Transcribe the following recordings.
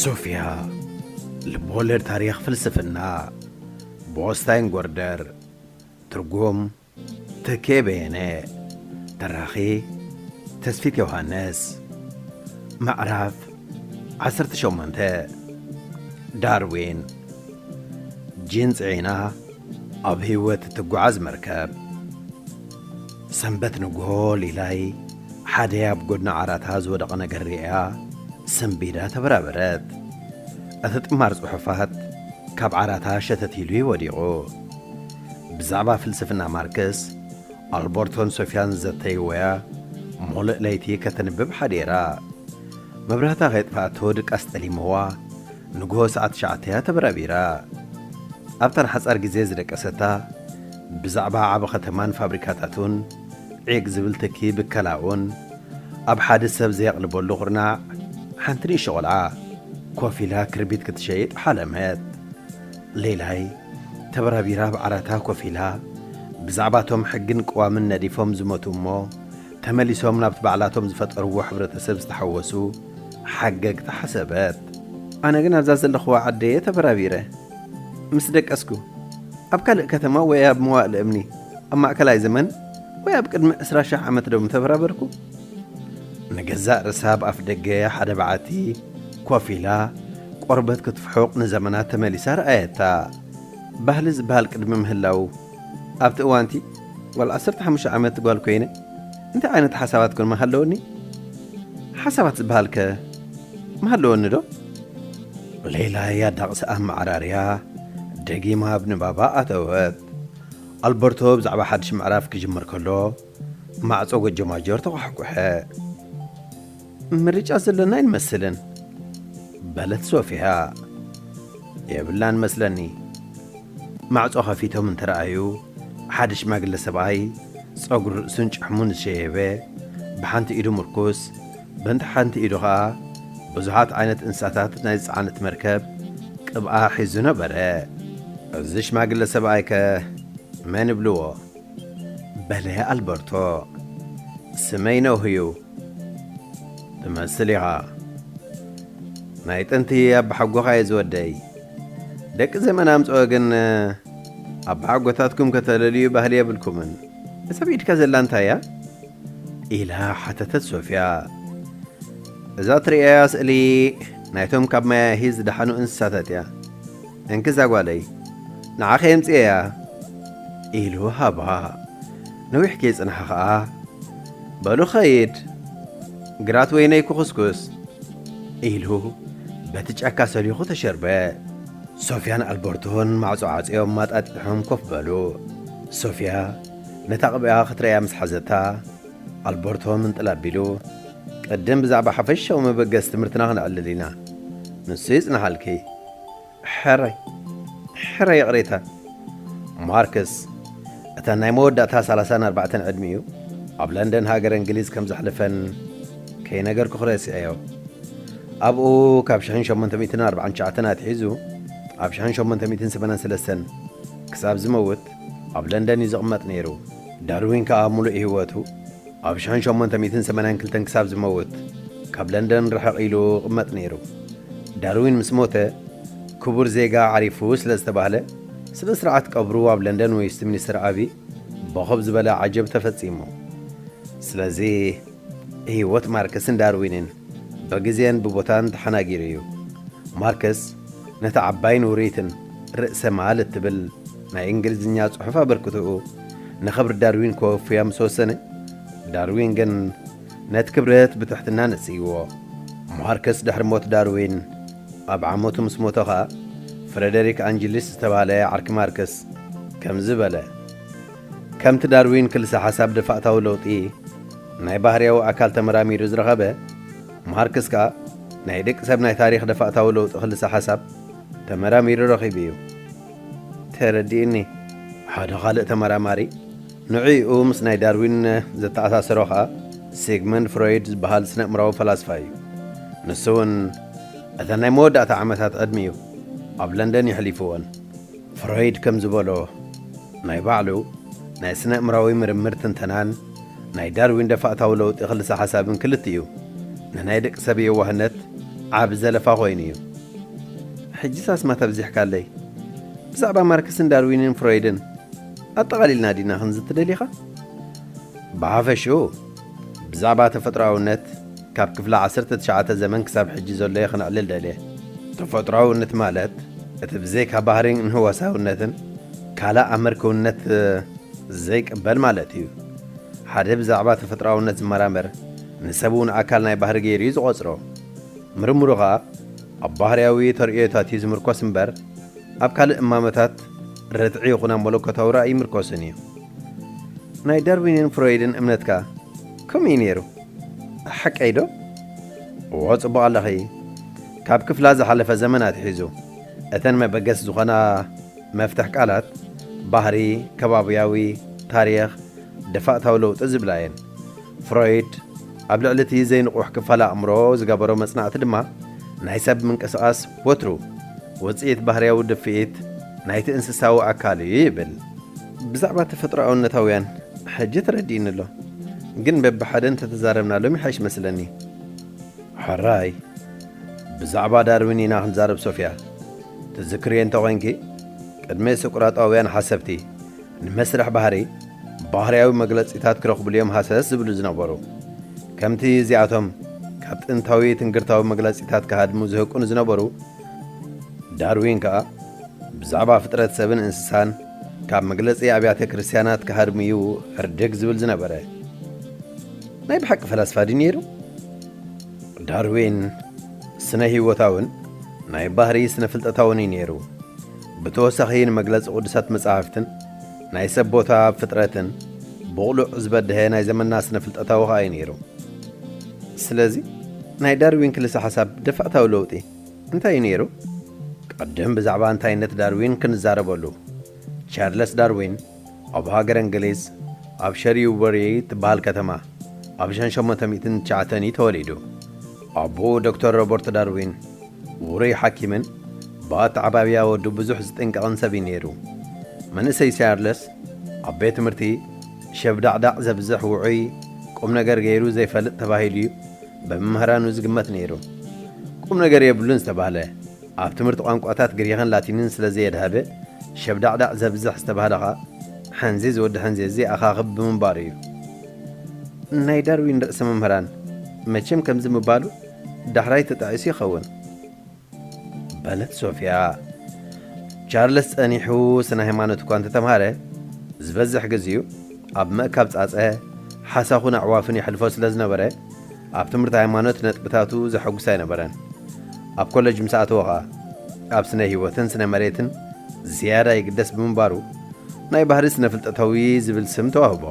ሶፊያ፣ ልብወለድ ታሪኽ ፍልስፍና፣ ብኦስታይን ጎርደር። ትርጉም፣ ተኬ በየነ። ተራኺ፣ ተስፊት ዮሃንስ። ምዕራፍ ዓሰርተ ሸሞንተ። ዳርዊን። ጂን ጽዒና ኣብ ህይወት እትጓዓዝ መርከብ። ሰንበት ንግሆ ሊላይ ሓደ ኣብ ጎድኒ ዓራታ ዝወደቐ ነገር ርእያ ሰንቢዳ ተበራበረት። እቲ ጥማር ጽሑፋት ካብ ዓራታ ሸተት ኢሉ እዩ ወዲቑ። ብዛዕባ ፍልስፍና ማርክስ ኣልበርቶን ሶፊያን ዘተይወያ ሙሉእ ለይቲ ከተንብብ ሓዲራ። መብራህታ ከየጥፍኣቶ ድቃስ ጠሊምዋ ንግሆ ሰዓት ትሽዓተ እያ ተበራቢራ። ኣብታ ንሓጻር ግዜ ዝደቀሰታ ብዛዕባ ዓቢ ከተማን ፋብሪካታቱን ዒግ ዝብል ትኪ ብከላኡን ኣብ ሓደ ሰብ ዘየቕልበሉ ኩርናዕ ሓንቲ ንእሽቶ ቆልዓ ኮፍ ኢላ ክርቢት ክትሸይጥ ሓለመት። ሌላይ ተበራቢራ ኣብ ዓራታ ኮፍ ኢላ ብዛዕባቶም ሕግን ቅዋምን ነዲፎም ዝሞቱ እሞ ተመሊሶም ናብቲ ባዕላቶም ዝፈጠርዎ ሕብረተሰብ ዝተሓወሱ ሓገግቲ ሓሰበት። ኣነ ግን ኣብዛ ዘለኽዋ ዓደየ ተበራቢረ ምስ ደቀስኩ ኣብ ካልእ ከተማ ወይ ኣብ መዋእል እምኒ ኣብ ማእከላይ ዘመን ወይ ኣብ ቅድሚ ዕስራ ሺሕ ዓመት ዶ ምተበራበርኩ? ንገዛእ ርእሳ ኣብ ኣፍ ደገ ሓደ በዓቲ ኮፍ ኢላ ቆርበት ክትፍሑቕ ንዘመናት ተመሊሳ ረኣየታ። ባህሊ ዝበሃል ቅድሚ ምህላዉ ኣብቲ እዋንቲ ጓል ዓሰርተ ሓሙሽተ ዓመት ጓል ኮይነ እንታይ ዓይነት ሓሳባት ኮን ምሃለወኒ? ሓሳባት ዝበሃልከ ምሃለወኒ ዶ? ሌላ ያዳቕሳ ኣመዓራርያ ደጊማ ኣብ ንባባ ኣተወት። ኣልበርቶ ብዛዕባ ሓድሽ ምዕራፍ ክጅምር ከሎ ማዕጾ ጎጆ ማጆር ተኳሕኩሐ። ምርጫ ዘሎና ኣይንመስልን በለት ሶፊያ። የብላን መስለኒ። ማዕጾ ከፊቶም እንተረኣዩ ሓደ ሽማግለ ሰብኣይ ጸጉሪ ርእሱን ጭሕሙን ዝሸየበ ብሓንቲ ኢዱ ምርኩስ በንቲ ሓንቲ ኢዱ ኸኣ ብዙሓት ዓይነት እንስሳታት ናይ ዝጸዓነት መርከብ ቅብኣ ሒዙ ነበረ። እዚ ሽማግለ ሰብኣይከ መን ይብልዎ? በለ ኣልበርቶ። ስመይ ነውህዩ ትመስል ኢኻ። ናይ ጥንቲ ኣባሓጎኻ እየ ዝወደይ። ደቂ ዘመን ኣምጽኦ ግን ኣባሓጎታትኩም ከተለልዩ ባህሊ የብልኩምን። እዛ ኣብ ኢድካ ዘላ እንታይ እያ? ኢላ ሓተተት ሶፍያ። እዛ ትርእያ ስእሊ ናይቶም ካብ መያሂ ዝደሓኑ እንስሳታት እያ። እንክዛ ጓለይ፣ ንዓኺ የምጽኤያ ኢሉ ሃባ። ነዊሕ ከይጽንሓ ኸኣ፣ በሉ ኸይድ፣ ግራት ወይነይ ክኹስኩስ ኢሉ በቲ ጫካ ሰሊኹ ተሸርበ። ሶፍያን ኣልበርቶን ማዕጾ ዓጽዮም ኣጣጢሖም ኮፍ በሉ። ሶፍያ ነታ ቅብኣ ክትርእያ ምስ ሓዘታ፣ ኣልበርቶ ምንጥል ኣቢሉ፣ ቅድም ብዛዕባ ሓፈሻዊ መበገሲ ትምህርትና ክነዕልል ኢና። ንሱ ይጽንሓልኪ። ሕራይ፣ ሕራይ ይቕሬታ። ማርክስ፣ እተን ናይ መወዳእታ ሰላሳን ኣርባዕተን ዕድሚኡ ኣብ ለንደን ሃገረ እንግሊዝ ከም ዘሕለፈን ከይነገርኩኺ ረሲዐዮ። ኣብኡ ካብ ሽሕን ሸሞንተ ሚእትን ኣርባዓን ትሽዓተን ኣትሒዙ ኣብ ሽሕን ሸሞንተ ሚእትን ሰማንያን ሰለስተን ክሳብ ዝመውት ኣብ ለንደን እዩ ዝቕመጥ ነይሩ። ዳርዊን ከኣ ሙሉእ ህይወቱ ኣብ ሽሕን ሸሞንተ ሚእትን ሰማንያን ክልተን ክሳብ ዝመውት ካብ ለንደን ርሕቕ ኢሉ ይቕመጥ ነይሩ። ዳርዊን ምስ ሞተ፣ ክቡር ዜጋ ዓሪፉ ስለ ዝተባህለ፣ ስነ ስርዓት ቀብሩ ኣብ ለንደን ዌስትሚኒስተር ኣቢ ቦኸብ ዝበለ ዓጀብ ተፈጺሙ። ስለዚ፣ ህይወት ማርክስን ዳርዊንን ብግዜን ብቦታን ተሓናጊሩ እዩ። ማርክስ ነታ ዓባይን ውርይትን ርእሰ ማል እትብል ናይ እንግሊዝኛ ጽሑፍ ኣበርክትኡ ንኽብሪ ዳርዊን ከወፍያ ምስ ወሰነ፣ ዳርዊን ግን ነቲ ክብረት ብትሕትና ነጽይዎ። ማርክስ ድሕሪ ሞት ዳርዊን ኣብ ዓመቱ ምስ ሞተ ኸኣ፣ ፍረደሪክ ኣንጅሊስ ዝተባህለ ዓርኪ ማርክስ ከምዚ በለ፣ ከምቲ ዳርዊን ክልሰ ሓሳብ ደፋእታዊ ለውጢ ናይ ባህርያዊ ኣካል ተመራሚሩ ዝረኸበ፣ ማርክስ ከኣ ናይ ደቂ ሰብ ናይ ታሪኽ ደፋእታዊ ለውጢ ክልሰ ሓሳብ ተመራሚሩ ረኺቡ እዩ። ተረዲእኒ። ሓደ ካልእ ተመራማሪ፣ ንዕኡ ምስ ናይ ዳርዊን ዘተኣሳሰሮ ኸኣ ሲግመንድ ፍሮይድ ዝበሃል ስነ-ኣእምራዊ ፈላስፋ እዩ። ንሱ እውን እተን ናይ መወዳእታ ዓመታት ዕድሚኡ ኣብ ለንደን የሕሊፍወን። ፍሮይድ ከም ዝበሎ፣ ናይ ባዕሉ ናይ ስነ-ኣእምራዊ ምርምር ትንተናን ናይ ዳርዊን ደፋእታዊ ለውጢ ክልሰ ሓሳብን ክልቲኡ ንናይ ደቂ ሰብ የዋህነት ዓቢ ዘለፋ ኮይኑ እዩ። ሕጂስ ኣስማት ኣብዚሕካለይ። ብዛዕባ ማርክስን ዳርዊንን ፍሮይድን ኣጠቓሊልና ዲና ክንዝቲ ደሊኻ? ብሓፈሽኡ ብዛዕባ ተፈጥሮኣውነት ካብ ክፍሊ ዓሰርተ ትሽዓተ ዘመን ክሳብ ሕጂ ዘሎ እየ ክነዕልል ደልየ። ተፈጥሮኣውነት ማለት እቲ ብዘይካ ባህሪን ንህዋሳውነትን ካልእ ኣመርክውነት ዘይቅበል ማለት እዩ። ሓደ ብዛዕባ ተፈጥሮኣውነት ዝመራመር ንሰብ እውን ኣካል ናይ ባህሪ ገይሩ እዩ ዝቖጽሮ። ምርምሩ ኸኣ ኣብ ባህርያዊ ተርእዮታት እዩ ዝምርኮስ እምበር ኣብ ካልእ እማመታት ርትዒ ይኹን ኣብ መለኮታዊ ራእይ ይምርኮስን እዩ። ናይ ዳርዊንን ፍሮይድን እምነትካ ከምኡ እዩ ነይሩ። ሓቀይ ዶ? እዎ፣ ጽቡቕ ኣለኺ። ካብ ክፍላ ዝሓለፈ ዘመን ኣትሒዙ እተን መበገስ ዝኾና መፍትሕ ቃላት ባህሪ፣ ከባብያዊ፣ ታሪኽ፣ ደፋእታዊ ለውጢ ዝብላ እየን። ፍሮይድ ኣብ ልዕሊ እቲ ዘይንቑሕ ክፋል ኣእምሮ ዝገበሮ መጽናዕቲ ድማ ናይ ሰብ ምንቅስቓስ ወትሩ ውጽኢት ባህርያዊ ድፍኢት ናይቲ እንስሳዊ ኣካል እዩ ይብል። ብዛዕባ ተፈጥሮኣውነታውያን ሕጂ ተረዲእኒ ኣሎ፣ ግን በብሓደ እንተተዛረብናሎም ይሓይሽ መስለኒ። ሕራይ፣ ብዛዕባ ዳርዊን ኢና ክንዛረብ ሶፍያ። ትዝክርዮ እንተኾይንኪ፣ ቅድሚ ሶቅራጣውያን ሓሰብቲ ንመስርሕ ባህሪ ባህርያዊ መግለጺታት ክረኽብሉ እዮም ሃሰስ ዝብሉ ዝነበሩ። ከምቲ እዚኣቶም ካብ ጥንታዊ ትንግርታዊ መግለጺታት ክሃድሙ ዝህቅኑ ዝነበሩ፣ ዳርዊን ከኣ ብዛዕባ ፍጥረት ሰብን እንስሳን ካብ መግለጺ ኣብያተ ክርስትያናት ክሃድሙ እዩ ህርድግ ዝብል ዝነበረ። ናይ ብሓቂ ፈላስፋ ድዩ ነይሩ? ዳርዊን ስነ ህይወታውን ናይ ባህሪ ስነ ፍልጠታውን እዩ ነይሩ። ብተወሳኺ ንመግለጺ ቅዱሳት መጻሕፍትን ናይ ሰብ ቦታ ኣብ ፍጥረትን ብቕሉዕ ዝበድሀ ናይ ዘመንና ስነ ፍልጠታዊ ኸኣ እዩ ነይሩ። ስለዚ ናይ ዳርዊን ክልሰ ሓሳብ ደፋእታዊ ለውጢ እንታይ እዩ ነይሩ? ቅድም ብዛዕባ እንታይነት ዳርዊን ክንዛረበሉ፣ ቻርለስ ዳርዊን ኣብ ሃገር እንግሊዝ ኣብ ሸሪውበሪ ትበሃል ከተማ ኣብ ሽሕን ሸሞንተ ሚእትን ትሽዓተን እዩ ተወሊዱ። ኣቦኡ ዶክተር ሮበርት ዳርዊን ውሩይ ሓኪምን ብኣተዓባብያ ወዱ ብዙሕ ዝጥንቀቕን ሰብ እዩ ነይሩ። መንእሰይ ቻርለስ ኣብ ቤት ትምህርቲ ሸብዳዕዳዕ ዘብዝሕ ውዑይ ቁም ነገር ገይሩ ዘይፈልጥ ተባሂሉ እዩ ብመምህራኑ ዝግመት ነይሩ። ቁም ነገር የብሉን ዝተባህለ፣ ኣብ ትምህርቲ ቋንቋታት ግሪኽን ላቲንን ስለ ዘየድሃበ፣ ሸብዳዕዳዕ ዘብዝሕ ዝተባህለ ኸኣ ሓንዚ ዝወዲ ሓንዚ ዘየኣኻኽብ ብምንባሩ እዩ። ናይ ዳርዊን ርእሰ መምህራን መቸም ከምዚ ምባሉ ዳሕራይ ተጣዒሱ ይኸውን። በለት ሶፍያ። ቻርለስ ጸኒሑ ስነ ሃይማኖት እኳ እንተተምሃረ፣ ዝበዝሕ ግዜኡ ኣብ ምእካብ ጻጸ፣ ሓሳኹን ኣዕዋፍን የሕልፎ ስለ ዝነበረ፣ ኣብ ትምህርቲ ሃይማኖት ነጥብታቱ ዘሐጉስ ኣይነበረን። ኣብ ኮለጅ ምስ ኣተወ ኸኣ፣ ኣብ ስነ ህይወትን ስነ መሬትን ዝያዳ ይግደስ ብምንባሩ፣ ናይ ባህሪ ስነ ፍልጠታዊ ዝብል ስም ተዋህቦ።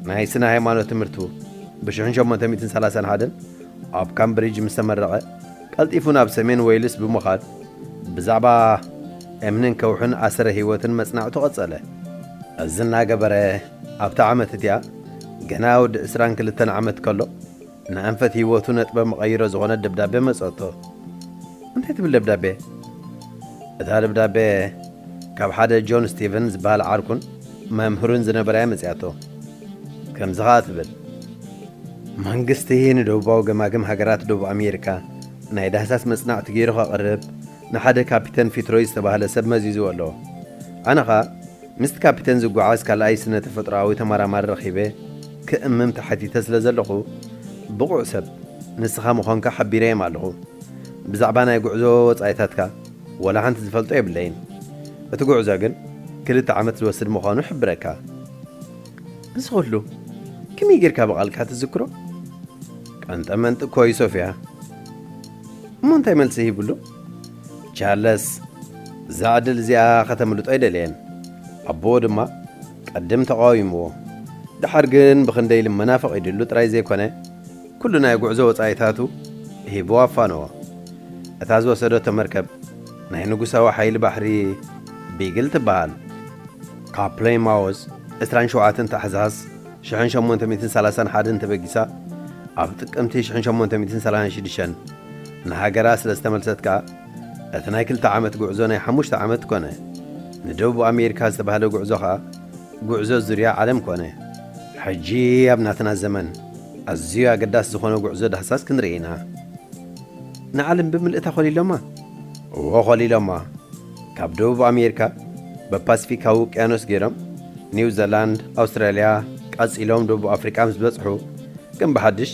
ናይ ስነ ሃይማኖት ትምህርቱ ብሽሕን ሸሞንተ ሚእትን ሰላሳን ሓደን ኣብ ካምብሪጅ ምስ ተመረቐ፣ ቀልጢፉ ናብ ሰሜን ዌልስ ብምኻድ፣ ብዛዕባ እምንን ከውሕን ኣሰረ ህይወትን መጽናዕቱ ቀጸለ። እዚ እናገበረ፣ ኣብታ ዓመት እቲኣ፣ ገና ወዲ ዕስራን ክልተን ዓመት ከሎ፣ ንኣንፈት ህይወቱ ነጥበ መቐይሮ ዝኾነት ደብዳቤ መጸቶ። እንታይ ትብል ደብዳቤ? እታ ደብዳቤ ካብ ሓደ ጆን ስቲቨን ዝበሃል ዓርኩን መምህሩን ዝነበረ እያ መጺኣቶ። ከምዚ ኸኣ ትብል፣ መንግስቲ ንደቡባዊ ገማግም ሃገራት ደቡብ ኣሜሪካ ናይ ዳህሳስ መጽናዕቲ ገይሩ ከቕርብ ንሓደ ካፒተን ፊትሮይ ዝተባህለ ሰብ መዚዝዎ ኣሎ። ኣነ ኸኣ ምስቲ ካፒተን ዝጓዓዝ ካልኣይ ስነ ተፈጥሮኣዊ ተመራማሪ ረኺበ ክእምም ተሓቲተ ስለ ዘለኹ፣ ብቑዕ ሰብ ንስኻ ምዃንካ ሓቢረዮም ኣለኹ። ብዛዕባ ናይ ጉዕዞ ወጻኢታትካ ወላ ሓንቲ ዝፈልጦ የብለይን። እቲ ጉዕዞ ግን ክልተ ዓመት ዝወስድ ምዃኑ እሕብረካ። እዚ ኹሉ ከመይ ጌርካ ብቓልካ ትዝክሮ? ቀንጠመንጢ እኮ እዩ ሶፍያ። እሞ እንታይ መልሲ ሂብሉ? ቻርለስ እዛ ዕድል እዚኣ ከተምልጦ ኣይደለየን። ኣቦኡ ድማ ቀድም ተቓዊምዎ። ደሓር ግን ብኽንደይ ልመና ፈቒድሉ ጥራይ ዘይኮነ፣ ኩሉ ናይ ጉዕዞ ወጻኢታቱ ሂቡ ኣፋነዎ። እታ ዝወሰደቶ መርከብ ናይ ንጉሳዊ ሓይሊ ባሕሪ ቢግል ትበሃል። ካብ ፕሌይማውዝ ዕስራን ሸውዓተን ታሕሳስ ሽሕን ሸሞንተ ሚእትን ሰላሳን ሓደን ተበጊሳ፣ ኣብ ጥቅምቲ ሽሕን ሸሞንተ ሚእትን ሰላሳን ሽዱሽተን ንሃገራ ስለ ዝተመልሰት ከኣ፣ እቲ ናይ ክልተ ዓመት ጉዕዞ ናይ ሓሙሽተ ዓመት ኮነ። ንደቡብ ኣሜሪካ ዝተባህለ ጉዕዞ ከኣ ጉዕዞ ዙርያ ዓለም ኮነ። ሕጂ ኣብ ናትና ዘመን ኣዝዩ ኣገዳሲ ዝኾነ ጉዕዞ ዳህሳስ ክንርኢ ኢና። ንዓለም ብምልእታ ኮሊሎማ። ወኾሊሎማ ካብ ደቡብ ኣሜሪካ ብፓሲፊካዊ ውቅያኖስ ገይሮም ኒው ዘላንድ፣ ኣውስትራልያ፣ ቀጺሎም ደቡብ ኣፍሪቃ ምስ በጽሑ፣ ግን ብሓድሽ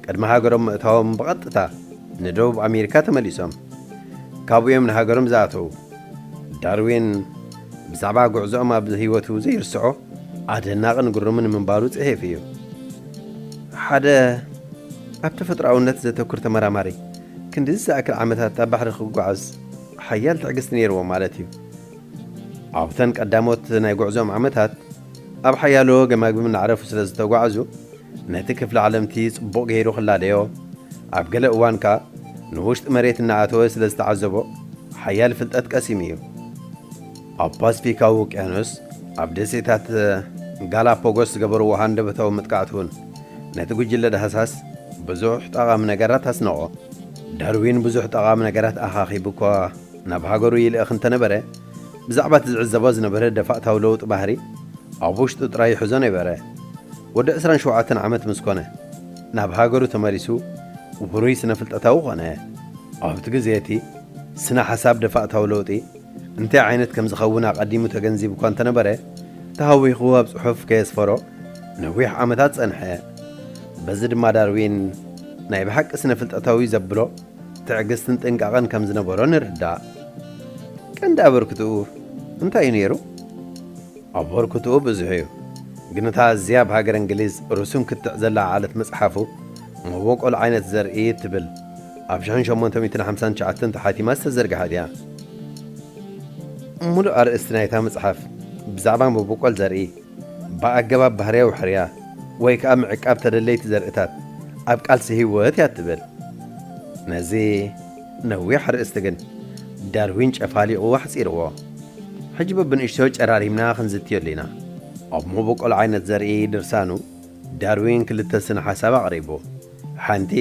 ቅድሚ ሃገሮም ምእታዎም ብቐጥታ ንደቡብ ኣሜሪካ ተመሊሶም። ካብኡ እዮም ንሃገሮም ዝኣተዉ። ዳርዊን ብዛዕባ ጉዕዞኦም ኣብ ህይወቱ ዘይርስዖ ኣደናቕን ግሩምን ምንባሩ ጽሒፉ እዩ። ሓደ ኣብ ተፈጥሮኣውነት ዘተኩር ተመራማሪ ክንዲ ዝኣክል ዓመታት ኣብ ባሕሪ ክጓዓዝ ሓያል ትዕግስቲ ነይርዎ ማለት እዩ። ኣብተን ቀዳሞት ናይ ጉዕዞኦም ዓመታት ኣብ ሓያሎ ገማግም እናዕረፉ ስለ ዝተጓዕዙ፣ ነቲ ክፍለ ዓለምቲ ጽቡቕ ገይሩ ክላለዮ፣ ኣብ ገለ እዋን ከኣ ንውሽጢ መሬት እናኣተወ ስለ ዝተዓዘቦ፣ ሓያል ፍልጠት ቀሲሙ እዩ። ኣብ ፓስፊካዊ ውቅያኖስ ኣብ ደሴታት ጋላፖጎስ ዝገበርዎ ሃንደበታዊ መጥቃዕቲ እውን ነቲ ጉጅለ ዳህሳስ ብዙሕ ጠቓሚ ነገራት ኣስነቖ። ዳርዊን ብዙሕ ጠቓሚ ነገራት ኣኻኺቡ እኳ ናብ ሃገሩ ይልእኽ እንተነበረ፣ ብዛዕባ እቲ ዝዕዘቦ ዝነበረ ደፋእታዊ ለውጢ ባህሪ ኣብ ውሽጡ ጥራይ ይሕዞ ነበረ። ወዲ ዕስራን ሸውዓተን ዓመት ምስ ኮነ፣ ናብ ሃገሩ ተመሊሱ ውሩይ ስነ ፍልጠታዊ ኮነ። ኣብቲ ግዜ እቲ ስነ ሓሳብ ደፋእታዊ ለውጢ እንታይ ዓይነት ከም ዝኸውን ኣቐዲሙ ተገንዚቡ እኳ እንተነበረ፣ ተሃዊኹ ኣብ ጽሑፍ ከየስፈሮ ነዊሕ ዓመታት ጸንሐ። በዚ ድማ ዳርዊን ናይ ብሓቂ ስነ ፍልጠታዊ ዘብሎ ትዕግስትን ጥንቃቐን ከም ዝነበሮ ንርዳእ። ቀንዲ ኣበርክትኡ እንታይ እዩ ነይሩ? ኣበርክትኡ ብዙሕ እዩ፣ ግን እታ ኣዝያ ኣብ ሃገር እንግሊዝ ርሱን ክትዕ ዘላ ዓለት መጽሓፉ መበቆል ዓይነት ዘርኢ እትብል ኣብ ሽሕን ሸሞንተ ሚእትን ሓምሳን ትሽዓተን ተሓቲማ ዝተዘርግሓት እያ። ሙሉእ ኣርእስቲ ናይታ መጽሓፍ ብዛዕባ መበቆል ዘርኢ ብኣገባብ ባህርያዊ ሕርያ ወይ ከኣ ምዕቃብ ተደለይቲ ዘርእታት ኣብ ቃልሲ ህይወት እያ ትብል። ነዚ ነዊሕ ኣርእስቲ ግን ዳርዊን ጨፋሊቑ ኣሕጺርዎ። ሕጂ በብንእሽቶ ጨራሪምና ክንዝትየሉ ኢና። ኣብ መበቆል ዓይነት ዘርኢ ድርሳኑ ዳርዊን ክልተ ስነ ሓሳብ ኣቕሪቡ። ሓንቲ፣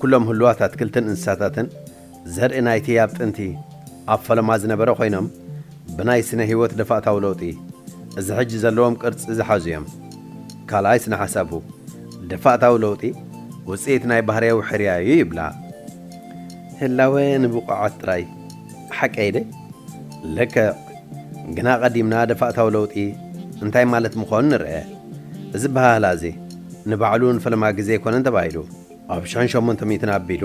ኩሎም ህሉዋት ኣትክልትን እንስሳታትን ዘርኢ ናይቲ ኣብ ጥንቲ ኣብ ፈለማ ዝነበረ ኮይኖም፣ ብናይ ስነ ህይወት ደፋእታዊ ለውጢ እዚ ሕጂ ዘለዎም ቅርጺ ዝሓዙ እዮም። ካልኣይ ስነ ሓሳቡ፣ ደፋእታዊ ለውጢ ውጽኢት ናይ ባህርያዊ ሕርያ እዩ ይብላ። ህላወ ንብቑዓት ጥራይ። ሓቀይ ደ? ልክዕ። ግና ቀዲምና ደፋእታዊ ለውጢ እንታይ ማለት ምዃኑ ንርአ። እዚ በሃህላ እዚ ንባዕሉ ንፈለማ ግዜ ኣይኮነን ተባሂሉ። ኣብ ሽሕን ሸሞንተ ሚእትን ኣቢሉ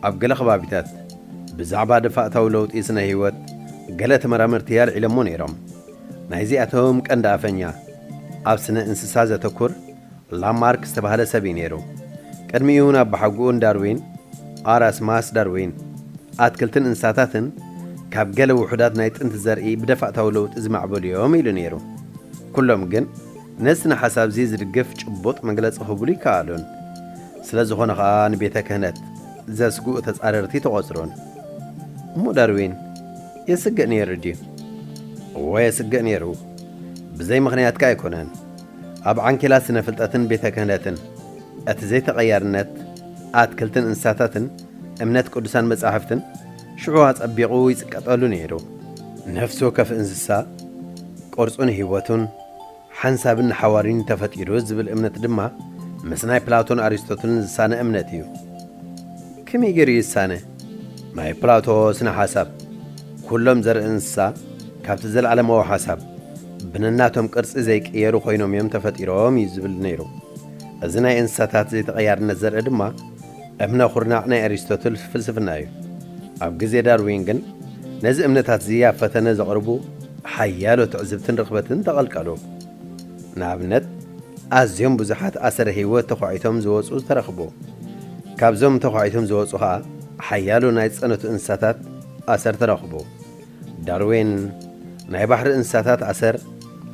ኣብ ገለ ከባቢታት ብዛዕባ ደፋእታዊ ለውጢ ስነ ህይወት ገለ ተመራመርቲ ኣልዒሎሞ ነይሮም። ናይዚኣቶም ቀንዲ ኣፈኛ ኣብ ስነ እንስሳ ዘተኩር ላማርክ ዝተባህለ ሰብ እዩ ነይሩ። ቅድሚኡ ናብ ብሓጉኡን ዳርዊን፣ ኣራስማስ ዳርዊን፣ ኣትክልትን እንስሳታትን ካብ ገለ ውሑዳት ናይ ጥንቲ ዘርኢ ብደፋእታዊ ለውጢ ዝማዕበሉ እዮም ኢሉ ነይሩ። ኩሎም ግን ነዚ ስነ ሓሳብ እዚ ዝድግፍ ጭቡጥ መግለጺ ክህብሉ ይከኣሉን። ስለ ዝኾነ ኸኣ ንቤተ ክህነት ዘስግኡ ተጻረርቲ ተቖጽሩን። እሞ ዳርዊን የስግእ ነይሩ ድዩ? እወ የስግእ ነይሩ። ብዘይ ምኽንያት ከኣ ኣይኮነን። ኣብ ዓንኬላት ስነ ፍልጠትን ቤተ ክህነትን እቲ ዘይተቐያርነት ኣትክልትን እንስሳታትን እምነት ቅዱሳን መጻሕፍትን ሽዑ ኣጸቢቑ ይጽቀጠሉ ነይሩ። ነፍሲ ወከፍ እንስሳ ቅርጹን ህይወቱን ሓንሳብን ንሓዋሪን ተፈጢሩ ዝብል እምነት ድማ ምስ ናይ ፕላቶን ኣሪስቶትልን ዝሳነ እምነት እዩ። ከመይ ገይሩ ይሳነ? ናይ ፕላቶ ስነ ሓሳብ ኩሎም ዘርኢ እንስሳ ካብቲ ዘለዓለማዊ ሓሳብ ብነናቶም ቅርጺ ዘይቅየሩ ኮይኖም እዮም ተፈጢሮም እዩ ዝብል ነይሩ። እዚ ናይ እንስሳታት ዘይተቐያርነት ዘርኢ ድማ እምነ ኩርናዕ ናይ ኣሪስቶትል ፍልስፍና እዩ። ኣብ ግዜ ዳርዊን ግን ነዚ እምነታት እዚ ኣብ ፈተነ ዘቕርቡ ሓያሎ ትዕዝብትን ርኽበትን ተቐልቀሉ። ንኣብነት፣ ኣዝዮም ብዙሓት ኣሰረ ህይወት ተዃዒቶም ዝወጹ ተረኽቡ። ካብዞም ተዃዒቶም ዝወጹ ኸኣ ሓያሎ ናይ ዝጸነቱ እንስሳታት ኣሰር ተረኽቡ። ዳርዊን ናይ ባሕሪ እንስሳታት ኣሰር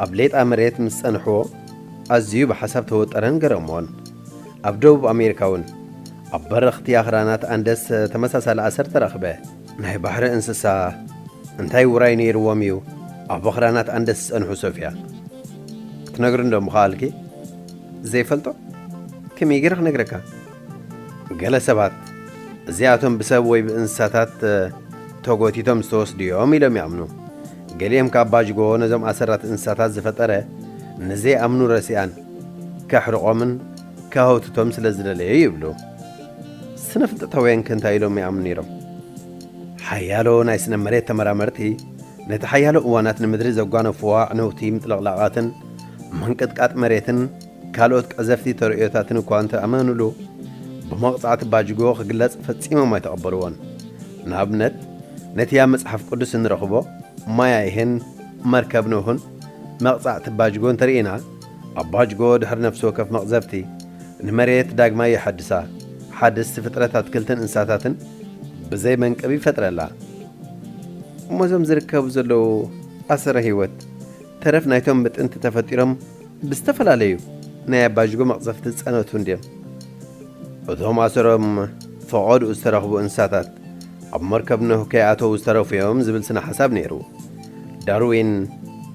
ኣብ ሌጣ መሬት ምስ ጸንሕዎ ኣዝዩ ብሓሳብ ተወጠረን ገረሞን። ኣብ ደቡብ ኣሜሪካ እውን ኣብ በረኽቲ ኣኽራናት ኣንደስ ተመሳሳሊ ኣሰር ተረኽበ። ናይ ባሕሪ እንስሳ እንታይ ውራይ ነይርዎም እዩ ኣብ ኣኽራናት ኣንደስ ዝጸንሑ ሶፍያ? ክትነግርኒ ዶ ምኸኣልኪ? ዘይፈልጦ? ከመይ ገይረ ክነግረካ? ገለ ሰባት እዚኣቶም ብሰብ ወይ ብእንስሳታት ተጎቲቶም ዝተወስዱ እዮም ኢሎም ይኣምኑ። ገሊኦም ካብ ባጅጎ ነዞም ኣሰራት እንስሳታት ዝፈጠረ ንዘይኣምኑ ረሲኣን ከሕርቖምን ከህውትቶም ስለ ዝደለየ ይብሉ። ስነ ፍልጠታውያን ከ እንታይ ኢሎም ይኣምኑ ነይሮም? ሓያሎ ናይ ስነ መሬት ተመራመርቲ ነቲ ሓያሎ እዋናት ንምድሪ ዘጓነፍዋ ዕነውቲ ምጥልቕላቓትን ምንቅጥቃጥ መሬትን ካልኦት ቀዘፍቲ ተርእዮታትን እኳ እንተኣመኑሉ፣ ብመቕጻዕቲ ባጅጎ ክግለጽ ፈጺሞም ኣይተቐበልዎን። ንኣብነት፣ ነቲ ኣብ መጽሓፍ ቅዱስ እንረኽቦ ማይ ኣይህን መርከብ ኖህን መቕጻዕቲ ባጅጎ እንተርኢና፣ ኣብ ባጅጎ ድሕሪ ነፍሲ ወከፍ መቕዘፍቲ ንመሬት ዳግማይ ይሓድሳ፣ ሓደስቲ ፍጥረት ኣትክልትን እንስሳታትን ብዘይ መንቀቢ ይፈጥረላ። እሞ እዞም ዝርከቡ ዘለዉ ኣሰረ ህይወት ተረፍ ናይቶም ብጥንቲ ተፈጢሮም ብዝተፈላለዩ ናይ ኣባጅጎ መቕዘፍቲ ዝጸነቱ እንድዮም። እቶም ኣሰሮም ፈቐድኡ ዝተረኽቡ እንስሳታት ኣብ መርከብ ኖህ ከይኣተዉ ዝተረፉ እዮም ዝብል ስነ ሓሳብ ነይሩ። ዳርዊን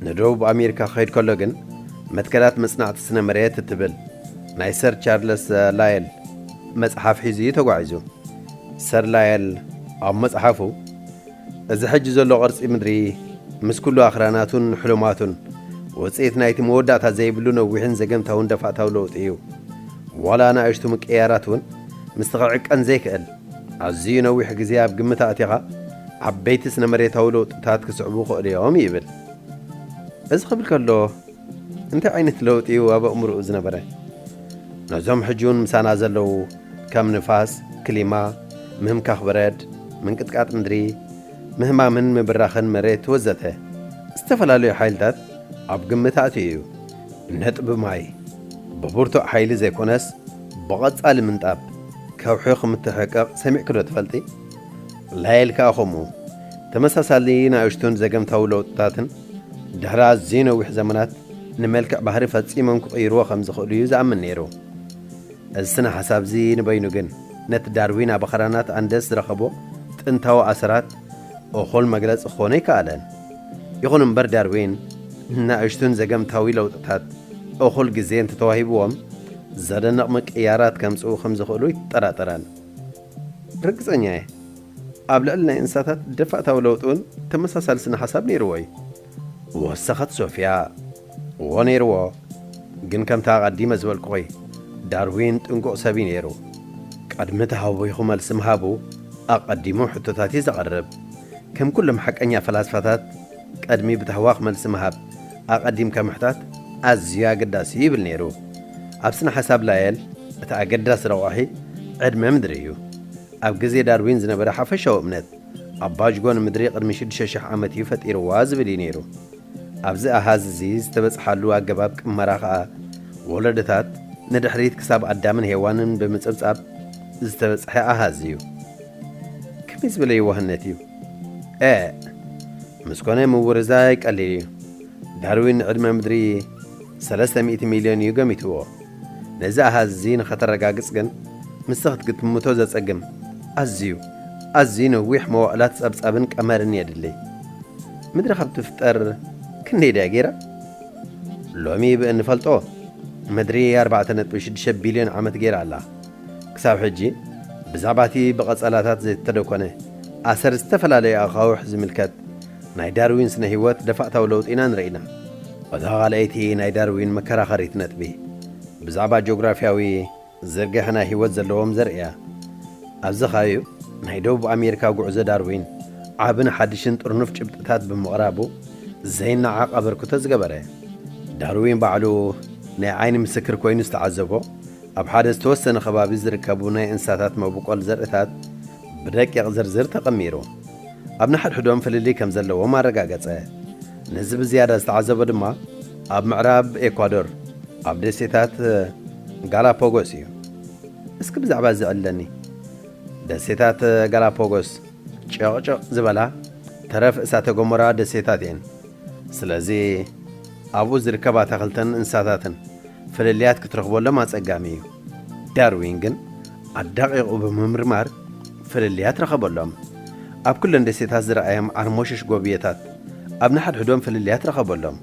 ንደቡብ ኣሜሪካ ክኸይድ ከሎ ግን መትከላት መጽናዕቲ ስነ መሬት እትብል ናይ ሰር ቻርለስ ላየል መጽሓፍ ሒዙ እዩ ተጓዒዙ። ሰር ላየል ኣብ መጽሓፉ፣ እዚ ሕጂ ዘሎ ቅርጺ ምድሪ ምስ ኩሉ ኣኽራናቱን ሕሉማቱን ውጽኢት ናይቲ መወዳእታ ዘይብሉ ነዊሕን ዘገምታውን ደፋእታዊ ለውጢ እዩ። ዋላ ንኣሽቱ ምቅያራት እውን ምስቲ ክዕቀን ዘይክእል ኣዝዩ ነዊሕ ግዜ ኣብ ግምት ኣእቲኻ ዓበይቲ ስነ መሬታዊ ለውጥታት ክስዕቡ ይኽእሉ እዮም ይብል። እዚ ክብል ከሎ እንታይ ዓይነት ለውጢ እዩ ኣብ ኣእምሮኡ ዝነበረ? ነዞም ሕጂ እውን ምሳና ዘለዉ ከም ንፋስ፣ ክሊማ፣ ምህምካኽ በረድ፣ ምንቅጥቃጥ ምድሪ፣ ምህማምን ምብራኽን መሬት ወዘተ ዝተፈላለዩ ሓይልታት ኣብ ግምት ኣእትዩ እዩ። ነጥቢ ማይ ብብርቱዕ ሓይሊ ዘይኮነስ ብቐጻሊ ምንጣብ ከውሒ ክምትሕቀቕ ሰሚዕኪ ዶ ትፈልጢ? ላየል ከኣ ከምኡ። ተመሳሳሊ ንኣሽቱን ዘገምታዊ ለውጥታትን ድሕሪ ኣዝዩ ነዊሕ ዘመናት ንመልክዕ ባህሪ ፈጺሞም ክቕይርዎ ከም ዝኽእሉ እዩ ዝኣምን ነይሩ። እዚ ስነ ሓሳብ እዚ ንበይኑ ግን ነቲ ዳርዊን ኣብ ኣኽራናት ኣንደስ ዝረኸቦ ጥንታዊ ኣሰራት እኹል መግለጺ ክኾኖ ኣይከኣለን። ይኹን እምበር ዳርዊን ንኣሽቱን ዘገምታዊ ለውጥታት እኹል ግዜ እንተተዋሂብዎም ዘደንቕ ምቅይያራት ከምጽኡ ከም ዝኽእሉ ኣይትጠራጠራን። ርግጸኛ እየ። ኣብ ልዕሊ ናይ እንስሳታት ደፋእታዊ ለውጢ እውን ተመሳሳሊ ስነ ሓሳብ ነይርዎ እዩ። ወሰኸት ሶፍያ። እዎ ነይርዎ። ግን ከምቲ ኣቐዲመ ዝበልኩኺ ዳርዊን ጥንቁቕ ሰብ እዩ ነይሩ። ቅድሚ ተሃዊኹ መልሲ ምሃቡ ኣቐዲሙ ሕቶታት እዩ ዘቕርብ። ከም ኩሎም ሓቀኛ ፈላስፋታት ቅድሚ ብታህዋኽ መልሲ ምሃብ ኣቐዲምካ ምሕታት ኣዝዩ ኣገዳሲ እዩ ይብል ነይሩ። ኣብ ስነ ሓሳብ ላየል እቲ ኣገዳሲ ረቋሒ ዕድመ ምድሪ እዩ። ኣብ ግዜ ዳርዊን ዝነበረ ሓፈሻዊ እምነት ኣባጅጎ ንምድሪ ቅድሚ ሽዱሽተ ሽሕ ዓመት እዩ ፈጢርዋ ዝብል እዩ ነይሩ። ኣብዚ ኣሃዝ እዚ ዝተበጽሓሉ ኣገባብ ቅመራ ኸኣ ወለዶታት ንድሕሪት ክሳብ ኣዳምን ሄዋንን ብምጽብጻብ ዝተበጽሐ ኣሃዝ እዩ። ከመይ ዝበለ የዋህነት እዩ! ኤእ! ምስ ኮነ ምውርዛይ ቀሊል እዩ። ዳርዊን ንዕድመ ምድሪ ሰለስተ ሚእቲ ሚልዮን እዩ ገሚትዎ። ነዚ ኣሃዝ እዚ ንኸተረጋግጽ ግን ምስቲ ክትግምቶ ዘጸግም ኣዝዩ፣ ኣዝዩ ነዊሕ መዋእላት ጸብጻብን ቀመርን የድሊ። ምድሪ ካብ ትፍጠር ክንደይ ድያ ገይራ? ሎሚ ብእንፈልጦ ምድሪ ኣርባዕተ ነጥቢ ሽዱሽተ ቢልዮን ዓመት ገይራ ኣላ። ክሳብ ሕጂ ብዛዕባ እቲ ብቐጸላታት ዘይተደኮነ ኣሰር ዝተፈላለዩ ኣኻውሕ ዝምልከት ናይ ዳርዊን ስነ ህይወት ደፋእታዊ ለውጢ ኢና ንርኢና። እታ ካልኣይቲ ናይ ዳርዊን መከራኸሪት ነጥቢ ብዛዕባ ጂኦግራፍያዊ ዝርግሐ ናይ ህይወት ዘለዎም ዘርእያ። ኣብዚ ኸባቢ ናይ ደቡብ ኣሜሪካ ጉዕዞ ዳርዊን ዓብን ሓድሽን ጥርኑፍ ጭብጥታት ብምቕራቡ ዘይነዓቕ ኣበርክቶ ዝገበረ። ዳርዊን ባዕሉ ናይ ዓይኒ ምስክር ኮይኑ ዝተዓዘቦ ኣብ ሓደ ዝተወሰነ ከባቢ ዝርከቡ ናይ እንስሳታት መበቆል ዘርእታት ብደቂቕ ዝርዝር ተቐሚሩ ኣብ ንሓድሕዶም ፍልልይ ከም ዘለዎም ኣረጋገጸ። ነዚ ብዝያዳ ዝተዓዘቦ ድማ ኣብ ምዕራብ ኤኳዶር ኣብ ደሴታት ጋላፓጎስ እዩ። እስኪ ብዛዕባ እዚ ዕለኒ። ደሴታት ጋላፓጎስ ጨቕጨቕ ዝበላ ተረፍ እሳተ ገሞራ ደሴታት እየን። ስለዚ ኣብኡ ዝርከባ ኣታኽልትን እንስሳታትን ፍልልያት ክትረኽበሎም ኣጸጋሚ እዩ። ዳርዊን ግን ኣዳቒቑ ብምምርማር ፍልልያት ረኸበሎም። ኣብ ኩለን ደሴታት ዝረኣዮም ዓርሞሽሽ ጎብየታት ኣብ ንሓድሕዶም ፍልልያት ረኸበሎም።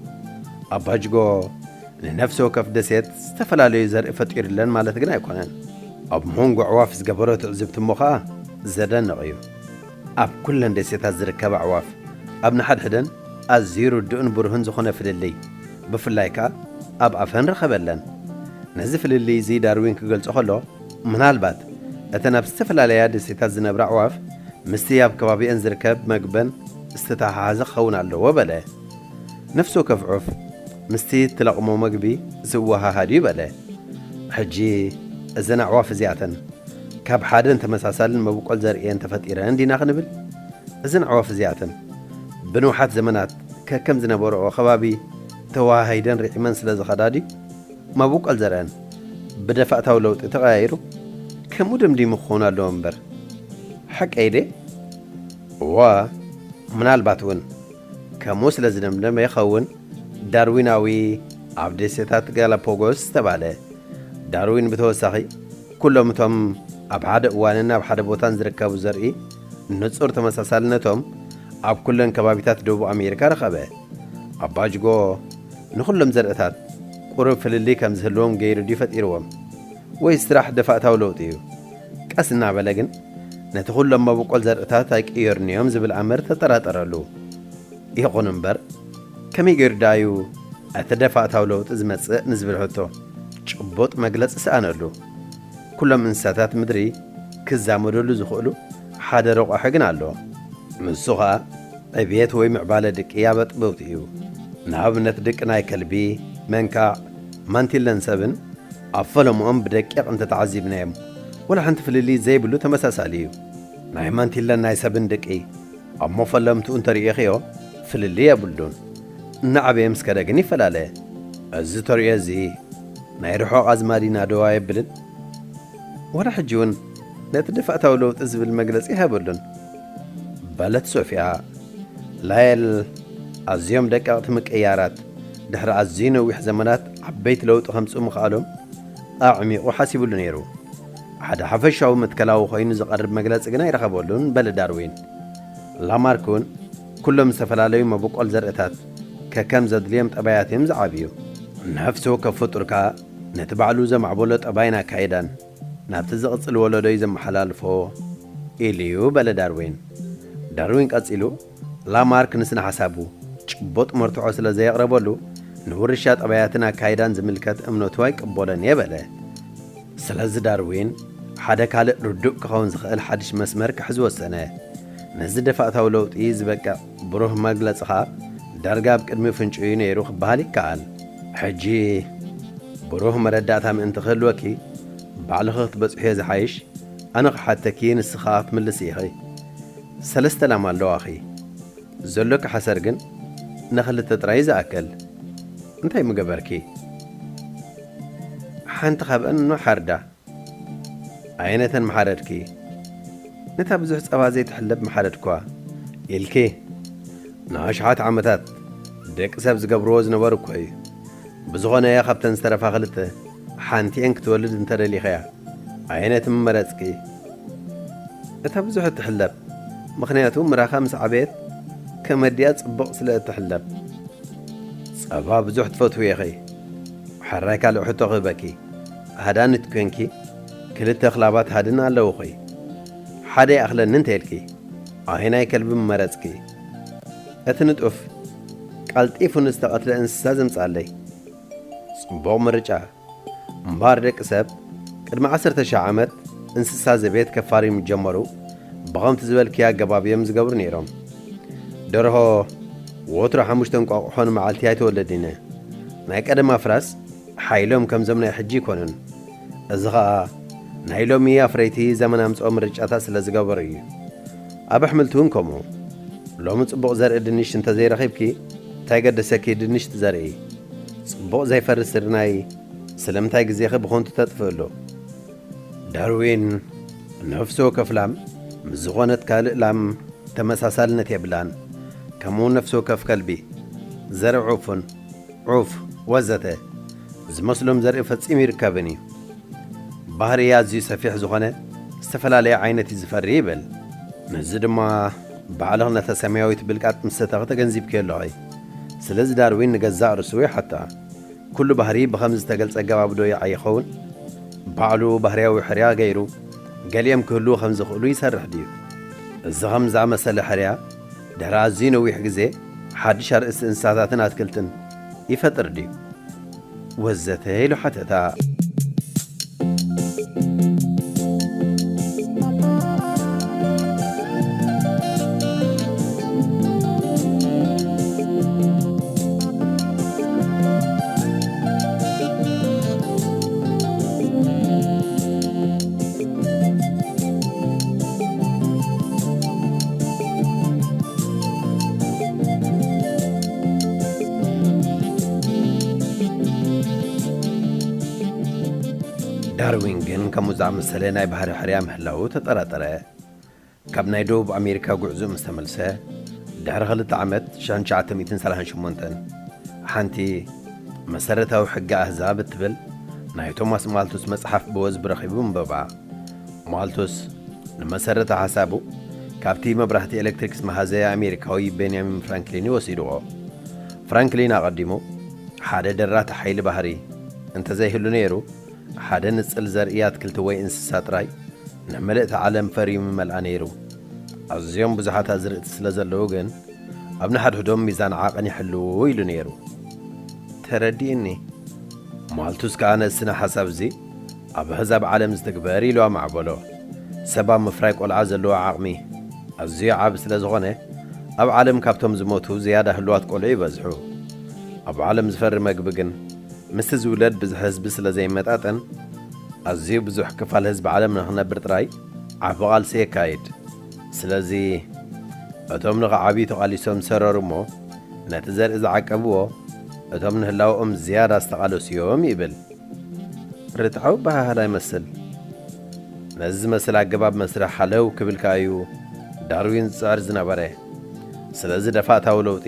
ኣባጅጎ ንነፍሲ ወከፍ ደሴት ዝተፈላለዩ ዘርኢ ፈጢሩለን ማለት ግን ኣይኮነን። ኣብ መንጎ ኣዕዋፍ ዝገበሮ ትዕዝብቲ እሞ ኸኣ ዘደንቕ እዩ። ኣብ ኩለን ደሴታት ዝርከባ ኣዕዋፍ ኣብ ንሓድሕደን ኣዝዩ ርዱእን ብሩህን ዝኾነ ፍልልይ፣ ብፍላይ ከኣ ኣብ ኣፈን ረኸበለን። ነዚ ፍልልይ እዚ ዳርዊን ክገልጾ ከሎ፣ ምናልባት እተን ኣብ ዝተፈላለያ ደሴታት ዝነብራ ኣዕዋፍ ምስቲ ኣብ ከባቢአን ዝርከብ መግበን ዝተተሓሓዘ ክኸውን ኣለዎ በለ። ነፍሲ ወከፍ ዑፍ ምስቲ እትለቕሞ መግቢ ዝወሃሃድ እዩ በለ። ሕጂ እዘን ኣዕዋፍ እዚኣተን ካብ ሓደን ተመሳሳልን መብቆል ዘርእየን ተፈጢረን ዲና ክንብል? እዘን ኣዕዋፍ እዚኣተን ብንውሓት ዘመናት ከከም ዝነበረኦ ከባቢ ተወሃሂደን ርዒመን ስለ ዝኸዳ ድዩ? መብቆል ዘርእን ብደፋእታዊ ለውጢ ተቐያይሩ ከምኡ ደምዲሙ ክኸውን ኣለዎ እምበር። ሓቀይ ድየ? እወ፣ ምናልባት እውን ከምኡ ስለ ዝደምደመ ይኸውን ዳርዊናዊ ኣብ ደሴታት ጋላፖጎስ ዝተባህለ። ዳርዊን ብተወሳኺ ኩሎም እቶም ኣብ ሓደ እዋንን ኣብ ሓደ ቦታን ዝርከቡ ዘርኢ ንጹር ተመሳሳልነቶም ኣብ ኩለን ከባቢታት ደቡብ ኣሜሪካ ረኸበ። ኣባጅጎ ንኹሎም ዘርእታት ቁሩብ ፍልልይ ከም ዝህልዎም ገይሩ ድዩ ፈጢርዎም? ወይስ ስራሕ ደፋእታዊ ለውጢ እዩ? ቀስ እናበለ ግን ነቲ ኩሎም መበቆል ዘርእታት ኣይቅየሩን እዮም ዝብል ኣምር ተጠራጠረሉ። ይኹን እምበር፣ ከመይ ገይሩ ደኣ እዩ እቲ ደፋእታዊ ለውጢ ዝመጽእ ንዝብል ሕቶ ጭቡጥ መግለጺ ሰኣነሉ። ኩሎም እንስሳታት ምድሪ ክዛመደሉ ዝኽእሉ ሓደ ረቋሒ ግን ኣሎ። ንሱ ኸኣ ዕብየት ወይ ምዕባለ ድቂ ኣብ ኣጥበውቲ እዩ። ንኣብነት ድቂ ናይ ከልቢ፣ መንካዕ፣ ማንቲለን ሰብን ኣብ ፈለምኦም ብደቂቕ እንተተዓዚብናዮም፣ ወላ ሓንቲ ፍልልይ ዘይብሉ ተመሳሳሊ እዩ። ናይ ማንቲለን ናይ ሰብን ድቂ ኣብ መፈለምትኡ እንተርእየኽዮ ፍልልይ የብሉን። እናዓበየ ምስ ከደ ግን ይፈላለ። እዚ ተርእዮ እዚ ናይ ርሑቕ ኣዝማዲና ዶ ኣየብልን? ወላ ሕጂ እውን ነቲ ደፋእታዊ ለውጢ ዝብል መግለጺ ኣይሃበሉን። በለት ሶፊያ። ላየል፣ ኣዝዮም ደቀቕቲ ምቅያራት ድሕሪ ኣዝዩ ነዊሕ ዘመናት ዓበይቲ ለውጢ ከምጽኡ ምኽኣሎም ኣዕሚቑ ሓሲቡሉ ነይሩ። ሓደ ሓፈሻዊ መትከላዊ ኮይኑ ዝቐርብ መግለጺ ግን ኣይረኸበሉን በለ ዳርዊን። ላማርክ እውን ኩሎም ዝተፈላለዩ መበቆል ዘርእታት ከከም ዘድልዮም ጠባያት እዮም ዝዓብዩ። ነፍሲ ወከፍ ፍጡር ከኣ ነቲ ባዕሉ ዘማዕበሎ ጠባይን ኣካይዳን ናብቲ ዝቕጽል ወለዶ እዩ ዘመሓላልፎ ኢሉ እዩ በለ ዳርዊን። ዳርዊን ቀጺሉ ላማርክ ንስነ ሓሳቡ ጭቡጥ መርትዖ ስለ ዘየቕረበሉ ንውርሻ ጠባያትን ኣካይዳን ዝምልከት እምነቱ ኣይቅበሎን እየ በለ። ስለዚ ዳርዊን ሓደ ካልእ ርዱእ ክኸውን ዝኽእል ሓድሽ መስመር ክሕዝ ወሰነ። ነዚ ደፋእታዊ ለውጢ ዝበቅዕ ብሩህ መግለጺ ኸኣ ዳርጋ ኣብ ቅድሚ ፍንጭዩ ነይሩ ክበሃል ይከኣል። ሕጂ ብሩህ መረዳእታ ምእንቲ ክህልወኪ ባዕልኺ ክትበጽሕዮ ዝሓይሽ። ኣነ ክሓተኪ ንስኺ ኸኣ ክትምልሲ ኢኺ። ሰለስተ ላም ኣለዋኺ። ዘሎኪ ሓሰር ግን ንኽልተ ጥራይ ዝኣክል። እንታይ ምገበርኪ? ሓንቲ ካብአን ኖ ሓርዳ። ኣየነተን ምሓረድኪ? ነታ ብዙሕ ጸባ ዘይትሕለብ ምሓረድኳ ኢልኪ። ንኣሽሓት ዓመታት ደቂ ሰብ ዝገብርዎ ዝነበሩ እኮ እዩ። ብዝኾነ ካብተን ዝተረፋ ክልተ ሓንቲኤን ክትወልድ እንተደሊኸያ ኣየነት ምመረጽኪ? እታ ብዙሕ እትሕለብ፣ ምኽንያቱ ምራኻ ምስ ዓበየት ከመዲያ ጽቡቕ ስለ እትሕለብ። ጸባ ብዙሕ ትፈትዊ ኢኺ። ሕራይ ካልእ ሕቶ ክህበኪ። ኣህዳኒት ኮንኪ ክልተ ክላባት ሃድን ኣለውኺ። ሓደ ይኣኽለኒ እንተኢልኪ ኣየናይ ከልቢ ምመረጽኪ? እቲ ንጡፍ ቀልጢፉ ንዝተቐትለ እንስሳ ዘምጽኣለይ። ጽቡቕ ምርጫ። እምበኣር ደቂ ሰብ ቅድሚ ዓሰርተ ሺሕ ዓመት እንስሳ ዘቤት ከፋሪ ምስ ጀመሩ ብኸምቲ ዝበልክዮ ኣገባብ እዮም ዝገብሩ ነይሮም። ደርሆ ወትሩ ሓሙሽተ እንቋቑሖ ንመዓልቲ ኣይተወለድነ። ናይ ቀደም ኣፍራስ ሓይሎም ከምዞም ናይ ሕጂ ኣይኮኑን። እዚ ኸኣ ናይ ሎሚ ኣፍረይቲ ዘመን ኣምጽኦ ምርጫታት ስለ ዝገበሩ እዩ። ኣብ ኣሕምልቲ እውን ከምኡ። ሎሚ ጽቡቕ ዘርኢ ድንሽ እንተዘይረኺብኪ እንታይ ገደሰኪ ድንሽ ትዘርኢ? ጽቡቕ ዘይፈሪ ስርናይ ስለምንታይ ግዜኺ ብኸንቱ ተጥፍእሉ? ዳርዊን፣ ነፍሲ ወከፍ ላም ምስ ዝኾነት ካልእ ላም ተመሳሳልነት የብላን። ከምኡ ነፍሲ ወከፍ ከልቢ፣ ዘርኢ ዑፉን፣ ዑፍ፣ ወዘተ ዝመስሎም ዘርኢ ፈጺሙ ይርከብን እዩ። ባህሪ ኣዝዩ ሰፊሕ ዝኾነ ዝተፈላለየ ዓይነት እዩ ዝፈሪ ይብል። ነዚ ድማ ባዕልኽ ነታ ሰማያዊት ብልቃጥ ምስ ሰተኺ ተገንዚብክዮ ኣለኺ። ስለዚ ዳርዊን ንገዛእ ርእሱ ይሓታ። ኩሉ ባህሪ ብኸምዚ ዝተገልጸ ኣገባብ ዶ ይዓይ ይኸውን? ባዕሉ ባህርያዊ ሕርያ ገይሩ ገሊኦም ክህልዉ ከም ዝኽእሉ ይሰርሕ ድዩ? እዚ ከም ዝኣመሰለ ሕርያ ድሕሪ ኣዝዩ ነዊሕ ግዜ ሓድሽ ኣርእስቲ እንስሳታትን ኣትክልትን ይፈጥር ድዩ? ወዘተ ኢሉ ሓተታ። ዳርዊን ግን ከምኡ ዝኣመሰለ ናይ ባህሪ ሕርያ ምህላዉ ተጠራጠረ። ካብ ናይ ደቡብ ኣሜሪካ ጉዕዞ ምስ ተመልሰ፣ ድሕሪ ክልተ ዓመት፣ ሽሕን ትሽዓተ ሚእትን ሰላሳን ሸሞንተን፣ ሓንቲ መሰረታዊ ሕጊ ኣህዛብ እትብል ናይ ቶማስ ማልቱስ መጽሓፍ ብወዝቢ ረኺቡ ኣንበባ። ማልቱስ ንመሰረታዊ ሓሳቡ ካብቲ መብራህቲ ኤሌክትሪክ ዝመሃዘ ኣሜሪካዊ ቤንያሚን ፍራንክሊን እዩ ወሲድዎ። ፍራንክሊን ኣቐዲሙ ሓደ ደራቲ ሓይሊ ባህሪ እንተዘይህሉ ነይሩ፣ ሓደ ንጽል ዘርኢ ኣትክልቲ ወይ እንስሳ ጥራይ ንምልእቲ ዓለም ፈርዩ ምመልኣ ነይሩ። ኣዝዮም ብዙሓት ኣዝርእቲ ስለ ዘለዉ ግን፣ ኣብ ንሓድሕዶም ሚዛን ዓቐን ይሕልዉ ኢሉ ነይሩ። ተረዲእኒ። ማልቱስ ከኣ ነዚ ስነ ሓሳብ እዚ ኣብ ኣህዛብ ዓለም ዝትግበር ኢሉ ኣማዕበሎ። ሰብ ኣብ ምፍራይ ቆልዓ ዘለዎ ዓቕሚ ኣዝዩ ዓቢ ስለ ዝኾነ፣ ኣብ ዓለም ካብቶም ዝሞቱ ዝያዳ ህሉዋት ቆልዑ ይበዝሑ። ኣብ ዓለም ዝፈሪ መግቢ ግን ምስቲ ዝውለድ ብዝሒ ህዝቢ ስለ ዘይመጣጠን፣ ኣዝዩ ብዙሕ ክፋል ህዝቢ ዓለም ንኽነብር ጥራይ ዓቢ ቃልሲ የካይድ። ስለዚ፣ እቶም ንኽዓብዩ ተቓሊሶም ዝሰረሩ እሞ፣ ነቲ ዘርኢ ዝዓቀብዎ፣ እቶም ንህላወኦም ዝያዳ ዝተቓለሱ እዮም ይብል። ርትዓዊ ኣበሃህላ ይመስል። ነዚ ዝመስል ኣገባብ መስርሕ ሃለው ክብል ከኣ እዩ ዳርዊን ዝጽዕር ዝነበረ። ስለዚ ደፋእታዊ ለውጢ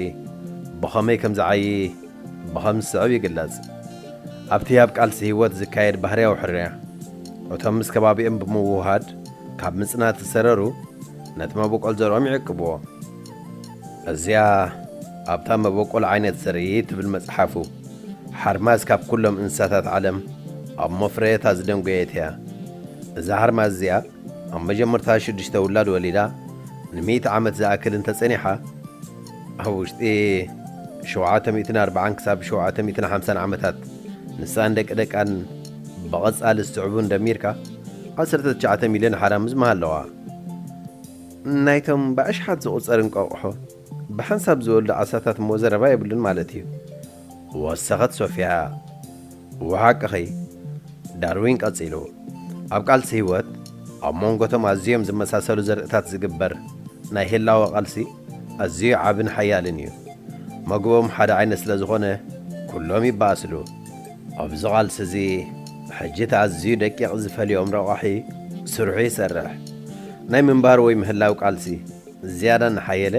ብኸመይ ከም ዝዓዪ ብኸም ዝስዕብ ይግለጽ። ኣብቲ ኣብ ቃልሲ ህይወት ዝካየድ ባህርያዊ ሕርያ፣ እቶም ምስ ከባቢኦም ብምውህሃድ ካብ ምጽናት ዝሰረሩ ነቲ መበቆል ዘርኦም ይዕቅብዎ። እዚኣ ኣብታ መበቆል ዓይነት ዘርኢ ትብል መጽሓፉ፣ ሓርማዝ ካብ ኩሎም እንስሳታት ዓለም ኣብ መፍረየታ ዝደንጎየት እያ። እዛ ሓርማዝ እዚኣ ኣብ መጀመርታ ሽዱሽተ ውላድ ወሊዳ ንሚእቲ ዓመት ዝኣክል እንተጸኒሓ፣ ኣብ ውሽጢ ሸውዓተ ሚእትን ኣርባዓን ክሳብ ሸውዓተ ሚእትን ሓምሳን ዓመታት ንሳን ደቂ ደቃን ብቐጻሊ ዝስዕቡን ደሚርካ ዓሰርተ ትሽዓተ ሚልዮን ሓራምዝ ምሃለዋ። ናይቶም ብኣሽሓት ዝቑጸር እንቋቑሖ ብሓንሳብ ዝወልዱ ዓሳታት እሞ ዘረባ የብሉን ማለት እዩ። ወሰኸት ሶፊያ። እወ ሓቅኺ። ዳርዊን ቀጺሉ፣ ኣብ ቃልሲ ህይወት ኣብ መንጎ እቶም ኣዝዮም ዝመሳሰሉ ዘርእታት ዝግበር ናይ ህላወ ቃልሲ ኣዝዩ ዓብን ሓያልን እዩ። መግቦም ሓደ ዓይነት ስለ ዝኾነ ኩሎም ይበኣስሉ። ኣብዚ ቃልሲ እዚ ሕጂ እቲ ኣዝዩ ደቂቕ ዝፈልዮም ረቋሒ ስርሑ ይሰርሕ። ናይ ምንባር ወይ ምህላው ቃልሲ ዝያዳ እናሓየለ፣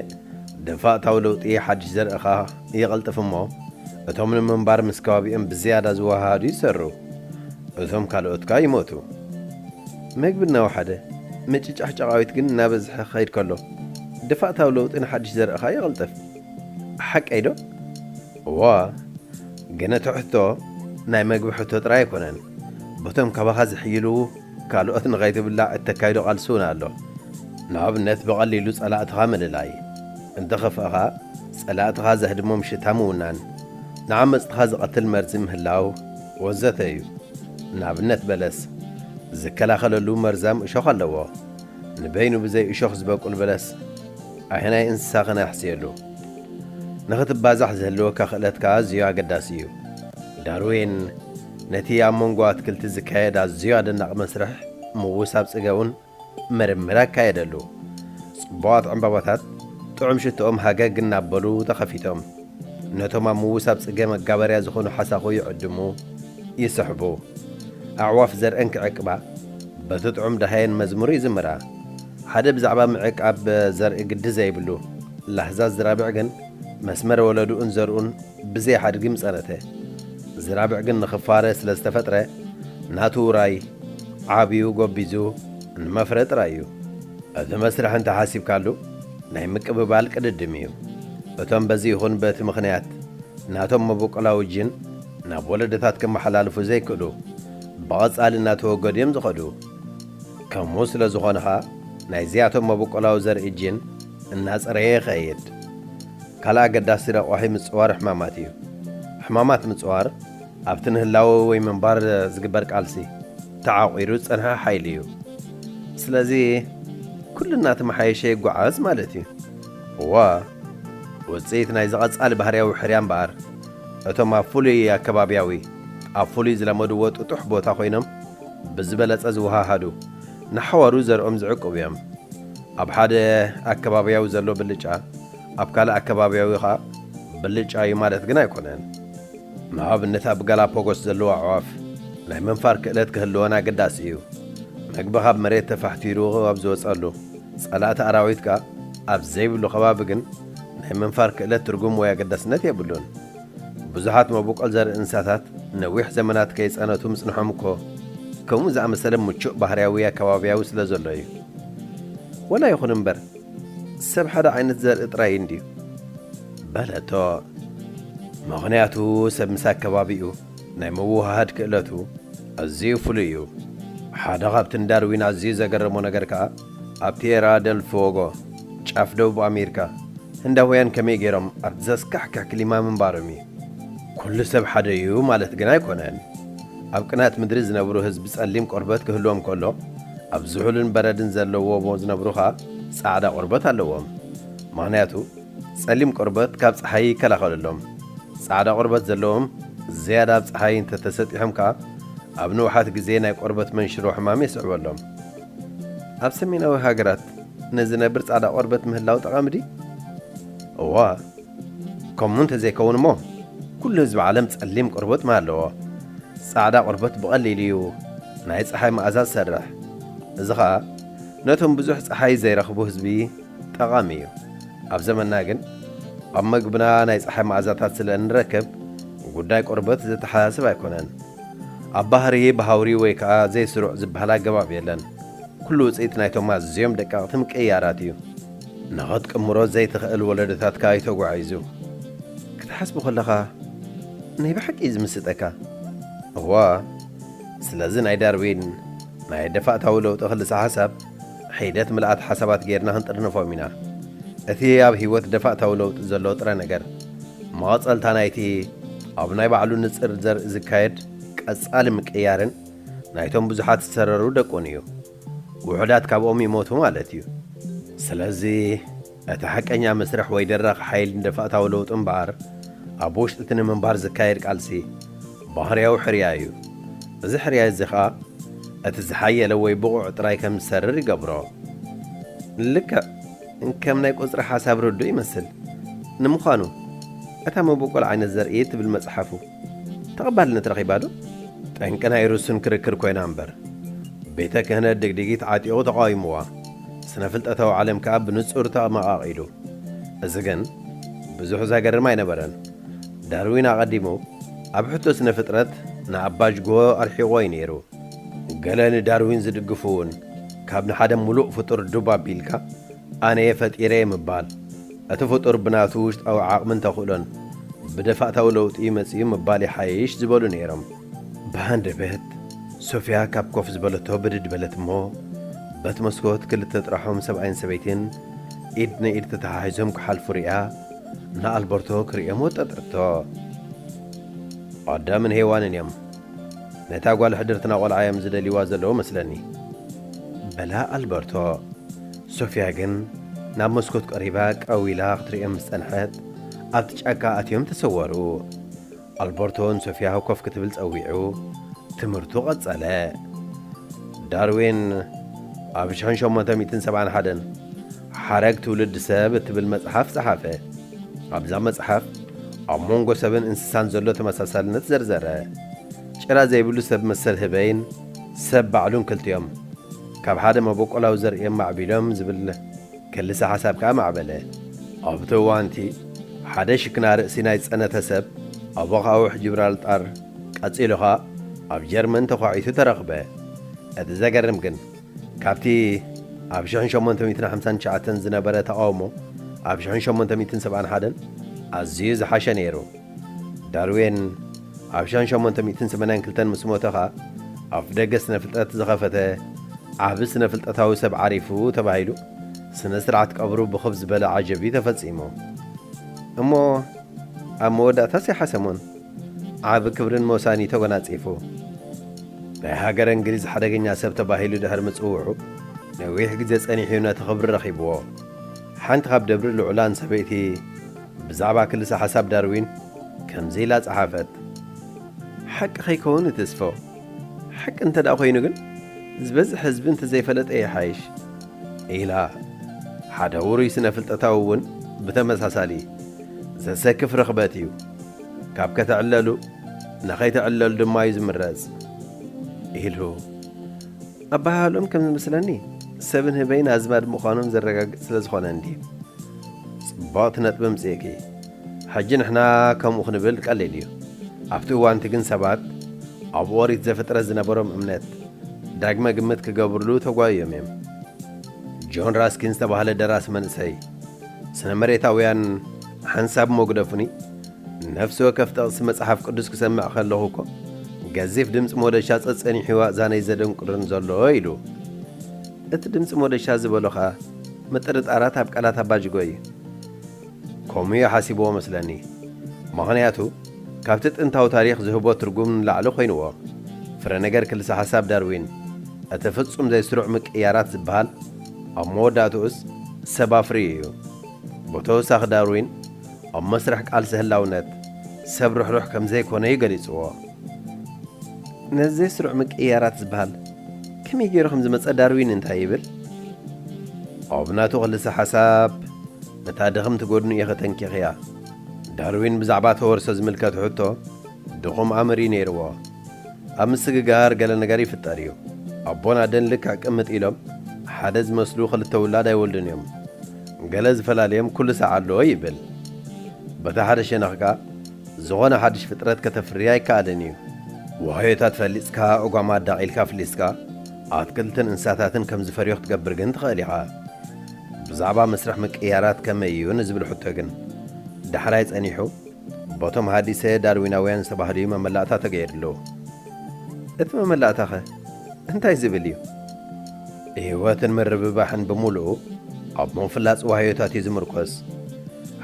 ደፋእታዊ ለውጢ ሓድሽ ዘርእኻ ይቕልጥፍ እሞ፣ እቶም ንምንባር ምስ ከባቢኦም ብዝያዳ ዝወሃሃዱ ይሰሩ፣ እቶም ካልኦት ከኣ ይሞቱ። መግቢ እናወሓደ፣ ምጭጫሕ ጨቓዊት ግን እናበዝሐ ክኸይድ ከሎ፣ ደፋእታዊ ለውጢ ንሓድሽ ዘርእኻ ይቕልጥፍ። ሓቀይ ዶ? እወ፣ ግን እቲ ሕቶ ናይ መግቢ ሕቶ ጥራይ ኣይኮነን። በቶም ካባኻ ዝሕይሉ ካልኦት ንኸይትብላዕ እተካይዶ ቃልሲ እውን ኣሎ። ንኣብነት፣ ብቐሊሉ ጸላእትኻ ምልላይ፣ እንተኸፍእኻ ጸላእትኻ ዘህድሞም ሽታ ምውናን፣ ንዓመጽትኻ ዝቐትል መርዚ ምህላው ወዘተ እዩ። ንኣብነት፣ በለስ ዝከላኸለሉ መርዛም እሾኽ ኣለዎ። ንበይኑ ብዘይ እሾኽ ዝበቁል በለስ ኣየናይ እንስሳ ኸነ የሕስየሉ? ንኽትባዛሕ ዝህልወካ ክእለት ከኣ ኣዝዩ ኣገዳሲ እዩ። ዳርዊን ነቲ ኣብ መንጎ ኣትክልቲ ዝካየድ ኣዝዩ ኣደናቒ መስርሕ ምውሳብ ጽገውን ምርምር ኣካየደሉ። ጽቡቓት ዕምባባታት ጥዑም ሽትኦም ሃገግ እናበሉ ተኸፊቶም፣ ነቶም ኣብ ምውሳብ ጽገ መጋበርያ ዝኾኑ ሓሳኹ ይዕድሙ፣ ይስሕቡ። ኣዕዋፍ ዘርእን ክዕቅባ፣ በቲ ጥዑም ደሃየን መዝሙር ይዝምራ። ሓደ ብዛዕባ ምዕቃብ ዘርኢ ግዲ ዘይብሉ ላህዛ ዝራብዕ ግን፣ መስመር ወለዱኡን ዘርኡን ብዘይ ሓድጊ ምጸረተ። ዝራብዕ ግን ንኽፋረ ስለ ዝተፈጥረ፣ ናቱ ውራይ ዓብዩ ጎቢዙ ንመፍረ ጥራይ እዩ። እቲ መስርሕ እንተሓሲብካሉ፣ ናይ ምቅብባል ቅድድም እዩ። እቶም በዚ ይኹን በቲ ምኽንያት ናቶም መበቆላዊ ጂን ናብ ወለዶታት ከመሓላልፉ ዘይክእሉ፣ ብቐጻሊ እናተወገዱ እዮም ዝኸዱ። ከምኡ ስለ ዝኾነ ኸኣ፣ ናይዚኣቶም መበቆላዊ ዘርኢ ጂን እናጸረየ ይኸይድ። ካልእ ኣገዳሲ ረቋሒ ምጽዋር ሕማማት እዩ። ሕማማት ምጽዋር ኣብቲ ንህላወ ወይ ምንባር ዝግበር ቃልሲ ተዓቑሩ ዝጸንሐ ሓይሊ እዩ። ስለዚ፣ ኩሉ እናተመሓየሸ ይጓዓዝ ማለት እዩ። እወ፣ ውጽኢት ናይዚ ቀጻሊ ባህርያዊ ሕርያ እምበኣር፣ እቶም ኣብ ፍሉይ ኣከባብያዊ፣ ኣብ ፍሉይ ዝለመድዎ ጥጡሕ ቦታ ኮይኖም ብዝበለጸ ዝወሃሃዱ፣ ንሓዋሩ ዘርኦም ዝዕቅቡ እዮም። ኣብ ሓደ ኣከባብያዊ ዘሎ ብልጫ፣ ኣብ ካልእ ኣከባብያዊ ኸኣ ብልጫ እዩ ማለት ግን ኣይኮነን። ንኣብነት፣ ኣብ ጋላፓጎስ ዘለዋ ኣዕዋፍ፣ ናይ ምንፋር ክእለት ክህልወን ኣገዳሲ እዩ። መግቢ ካብ መሬት ተፋሕቲሩ ኣብ ዝወጸሉ፣ ጸላእቲ ኣራዊት ከኣ ኣብ ዘይብሉ ከባቢ ግን ናይ ምንፋር ክእለት ትርጉም ወይ ኣገዳስነት የብሉን። ብዙሓት መበቆል ዘርኢ እንስሳታት ነዊሕ ዘመናት ከይጸነቱ ምጽንሖም እኮ ከምኡ ዝኣመሰለ ምቹእ ባህርያዊ ኣከባብያዊ ስለ ዘሎ እዩ። ወላ ይኹን እምበር፣ ሰብ ሓደ ዓይነት ዘርኢ ጥራይ እንድዩ በለቶ። ምኽንያቱ ሰብ ምስ ኣከባቢኡ ናይ ምውህሃድ ክእለቱ ኣዝዩ ፍሉይ እዩ። ሓደ ካብቲ ንዳርዊን ኣዝዩ ዘገረሞ ነገር ከኣ ኣብ ቲየራ ደል ፎጎ፣ ጫፍ ደቡብ ኣሜሪካ፣ ህንዳውያን ከመይ ገይሮም ኣብቲ ዘስካሕክሕ ክሊማ ምንባሮም እዩ። ኩሉ ሰብ ሓደ እዩ ማለት ግን ኣይኮነን። ኣብ ቅናት ምድሪ ዝነብሩ ህዝቢ ጸሊም ቆርበት ክህልዎም ከሎ፣ ኣብ ዝሑልን በረድን ዘለዎ እሞ ዝነብሩ ኸኣ ጻዕዳ ቆርበት ኣለዎም። ምኽንያቱ ጸሊም ቆርበት ካብ ጸሓይ ይከላኸለሎም። ጻዕዳ ቆርበት ዘለዎም ዝያዳ ኣብ ጸሓይ እንተተሰጢሖም ከኣ ኣብ ንውሓት ግዜ ናይ ቆርበት መንሽሮ ሕማም የስዕበሎም። ኣብ ሰሜናዊ ሃገራት ንዝነብር ጻዕዳ ቆርበት ምህላው ጠቓሚ ድዩ? እዋ፣ ከምኡ እንተዘይከውን እሞ ኩሉ ህዝቢ ዓለም ጸሊም ቆርበት ምሃለዎ። ጻዕዳ ቆርበት ብቐሊሉ እዩ ናይ ጸሓይ መኣዛ ዝሰርሕ። እዚ ኸኣ ነቶም ብዙሕ ጸሓይ ዘይረኽቡ ህዝቢ ጠቓሚ እዩ። ኣብ ዘመንና ግን ኣብ መግብና ናይ ጸሓይ መኣዛታት ስለ እንረክብ ጉዳይ ቆርበት ዘተሓሳስብ ኣይኮነን። ኣብ ባህሪ ብሃውሪ ወይ ከኣ ዘይስሩዕ ዝበሃል ኣገባብ የለን። ኩሉ ውጽኢት ናይቶም ኣዝዮም ደቀቕቲ ምቅይያራት እዩ። ንኽትቅምሮ ዘይትኽእል ወለዶታት ከኣ እዩ ተጓዒዙ። ክትሓስቦ ከለኻ ናይ ብሓቂ እዩ ዝምስጠካ። እዋ፣ ስለዚ ናይ ዳርዊን ናይ ደፋእታዊ ለውጢ ክልሰ ሓሳብ ሒደት ምልኣት ሓሳባት ጌርና ክንጥርንፎም ኢና። እቲ ኣብ ህይወት ደፋእታዊ ለውጢ ዘሎ ጥረ ነገር፣ መቐጸልታ ናይቲ ኣብ ናይ ባዕሉ ንጽር ዘርኢ ዝካየድ ቀጻሊ ምቅያርን ናይቶም ብዙሓት ዝተረሩ ደቁን እዩ። ውሑዳት ካብኦም ይሞቱ ማለት እዩ። ስለዚ እቲ ሓቀኛ መስርሕ ወይ ደራኺ ሓይሊ ንደፋእታዊ ለውጢ እምበኣር፣ ኣብ ውሽጢ እቲ ንምንባር ዝካየድ ቃልሲ ባህርያዊ ሕርያ እዩ። እዚ ሕርያ እዚ ኸኣ እቲ ዝሓየለ ወይ ብቑዕ ጥራይ ከም ዝሰርር ይገብሮ። ልክዕ ከም ናይ ቁጽሪ ሓሳብ ርዱእ ይመስል። ንምዃኑ እታ መበቆል ዓይነት ዘርኢ ትብል መጽሓፉ ተቐባልነት ረኺባ ዶ? ጠንቂ ናይ ርሱን ክርክር ኮይና እምበር፣ ቤተ ክህነት ድግድጊት ዓጢቑ ተቓዊምዋ፣ ስነ ፍልጠታዊ ዓለም ከኣ ብንጹር ተመቓቒሉ። እዚ ግን ብዙሕ ዘገርም ኣይነበረን። ዳርዊን ኣቐዲሙ ኣብ ሕቶ ስነ ፍጥረት ንኣባጅጎ ኣርሒቑዎ እዩ ነይሩ። ገለ ንዳርዊን ዝድግፉ እውን፣ ካብ ንሓደ ምሉእ ፍጡር ዱብ ኣቢልካ ኣነ እየ ፈጢረየ ምባል፣ እቲ ፍጡር ብናቱ ውሽጣዊ ዓቕምን ተኽእሎን ብደፋእታዊ ለውጢ መጺኡ ምባል ይሓይሽ ዝበሉ ነይሮም። ብሃንደበት ሶፊያ ካብ ኮፍ ዝበለቶ ብድድ በለት እሞ፣ በት መስኮት ክልተ ጥራሖም ሰብኣይን ሰበይትን ኢድ ንኢድ ተተሓሒዞም ክሓልፉ ሪኣ ንኣልበርቶ ክርእዮም ወጠጠቶ። ኣዳምን ሄዋንን እዮም። ነታ ጓል ሕድርትና ቆልዓ እዮም ዝደልይዋ ዘለዉ መስለኒ፣ በላ ኣልበርቶ። ሶፊያ ግን ናብ መስኮት ቀሪባ ቀው ኢላ ክትርእዮም ምስ ጸንሐት፣ ኣብቲ ጫካ ኣትዮም ተሰወሩ። ኣልበርቶ ንሶፊያ ኮፍ ክትብል ጸዊዑ፣ ትምህርቱ ቀጸለ። ዳርዊን ኣብ ሽሕን ሸሞንተ ሚእትን ሰብዓን ሓደን ሓረግ ትውልድ ሰብ እትብል መጽሓፍ ጸሓፈ። ኣብዛ መጽሓፍ ኣብ መንጎ ሰብን እንስሳን ዘሎ ተመሳሳልነት ዘርዘረ። ጭራ ዘይብሉ ሰብ መሰል ህበይን ሰብ ባዕሉን ክልቲኦም ካብ ሓደ መበቆላዊ ዘርእዮም ማዕቢሎም ዝብል ክልሰ ሓሳብ ከኣ ማዕበለ። ኣብቲ እዋንቲ ሓደ ሽክና ርእሲ ናይ ዝጸነተ ሰብ ኣብ ኣኻውሕ ጂብራልጣር፣ ቀጺሉ ኸኣ ኣብ ጀርመን ተዃዒቱ ተረኽበ። እቲ ዘገርም ግን፣ ካብቲ ኣብ ሽሕን ሸሞንተ ሚእትን ሓምሳን ትሽዓተን ዝነበረ ተቓውሞ ኣብ ሽሕን ሸሞንተ ሚእትን ሰብዓን ሓደን ኣዝዩ ዝሓሸ ነይሩ። ዳርዊን ኣብ ሽሕን ሸሞንተ ሚእትን ሰማንያን ክልተን ምስ ሞተ ኸኣ፣ ኣፍደገ ስነ ፍልጠት ዝኸፈተ ዓቢ ስነ ፍልጠታዊ ሰብ ዓሪፉ ተባሂሉ ስነ ስርዓት ቀብሩ ብኽብ ዝበለ ዓጀቢ ተፈጺሙ። እሞ ኣብ መወዳእታስ ይሓሰሞን ዓቢ ክብርን ሞሳን እዩ ተጎናጺፉ። ናይ ሃገረ እንግሊዝ ሓደገኛ ሰብ ተባሂሉ ድሕሪ ምጽውዑ፣ ነዊሕ ግዜ ጸኒሑ ነቲ ክብሪ ረኺብዎ። ሓንቲ ካብ ደብሪ ልዑላን ሰበይቲ ብዛዕባ ክልሰ ሓሳብ ዳርዊን ከምዚ ኢላ ጸሓፈት፣ ሓቂ ከይከውን እትስፎ፣ ሓቂ እንተ ደኣ ኮይኑ ግን፣ ዝበዝሕ ህዝቢ እንተ ዘይፈለጠ ይሓይሽ፣ ኢላ። ሓደ ውሩይ ስነ ፍልጠታዊ እውን ብተመሳሳሊ ዘሰክፍ ርኽበት እዩ። ካብ ከተዕለሉ፣ ንኸይትዕለሉ ድማ እዩ ዝምረጽ። ኢሉ። ኣበሃህልኦም ከም ዝመስለኒ ሰብን ህበይን ኣዝማድ ምዃኖም ዘረጋግጽ ስለ ዝኾነ እንድዩ። ጽቡቕቲ ነጥቢ ኣምጺእኪ። ሕጂ ንሕና ከምኡ ክንብል ቀሊል እዩ። ኣብቲ እዋንቲ ግን ሰባት ኣብ ኦሪት ዘፍጥረት ዝነበሮም እምነት ዳግመ ግምት ክገብርሉ ተጓይዮም እዮም። ጆን ራስኪን ዝተባህለ ደራሲ መንእሰይ፣ ስነ መሬታውያን ሓንሳብ መጉደፉኒ፣ ነፍሲ ወከፍ ጥቕሲ መጽሓፍ ቅዱስ ክሰምዕ ከለኹ እኮ፣ ገዚፍ ድምጺ ሞደሻ ጸጸኒሑ ኣእዛነይ ዘደንቁርን ዘሎ ኢሉ። እቲ ድምጺ ሞደሻ ዝበሎ ኸኣ ምጥርጣራት ኣብ ቃላት ኣባጅጎ እዩ። ከምኡ እዩ ሓሲብዎ መስለኒ። ምኽንያቱ፣ ካብቲ ጥንታዊ ታሪኽ ዝህቦ ትርጉም ንላዕሊ ኮይንዎ። ፍረ ነገር ክልሰ ሓሳብ ዳርዊን፣ እቲ ፍጹም ዘይስሩዕ ምቅያራት ዝበሃል፣ ኣብ መወዳእትኡስ ሰብ ኣፍርዩ እዩ። ብተወሳኺ ዳርዊን፣ ኣብ መስርሕ ቃልሲ ህላውነት፣ ሰብ ርሕሩሕ ከም ዘይኮነ እዩ ገሊጽዎ። ነዚ ዘይስሩዕ ምቅያራት ዝበሃል ከመይ ገይሩ ከም ዝመጸ ዳርዊን እንታይ ይብል? ኣብ ናቱ ክልሰ ሓሳብ፣ ነታ ድኽምቲ ጎድኑ ኢኺ ተንኪኽያ። ዳርዊን ብዛዕባ ተወርሶ ዝምልከት ሕቶ ድኹም ኣምር እዩ ነይርዎ። ኣብ ምስግጋር ገለ ነገር ይፍጠር እዩ። ኣቦን ኣደን ልክዕ ቅምጥ ኢሎም ሓደ ዝመስሉ ክልተ ውላድ ኣይወልዱን እዮም። ገለ ዝፈላልዮም ኩሉ ሳዕ ኣሎ ይብል። በቲ ሓደ ሸነኽ ከኣ ዝኾነ ሓድሽ ፍጥረት ከተፍሪ ኣይከኣልን እዩ። ዋህዮታት ፈሊጽካ፣ እጓማት ዳቒልካ ኣፍሊስካ፣ ኣትክልትን እንስሳታትን ከም ዝፈርዩ ክትገብር ግን ትኽእል ኢኻ። ብዛዕባ መስርሕ ምቅያራት ከመይ እዩ ንዝብል ሕቶ ግን፣ ዳሕራይ ጸኒሑ፣ በቶም ሃዲሰ ዳርዊናውያን ዝተባህሉ እዩ መመላእታ ተገይርሉ። እቲ መመላእታኸ እንታይ ዝብል እዩ? ህይወትን ምርብባሕን ብምሉኡ ኣብ ምፍላጽ ዋህዮታት እዩ ዝምርኮስ።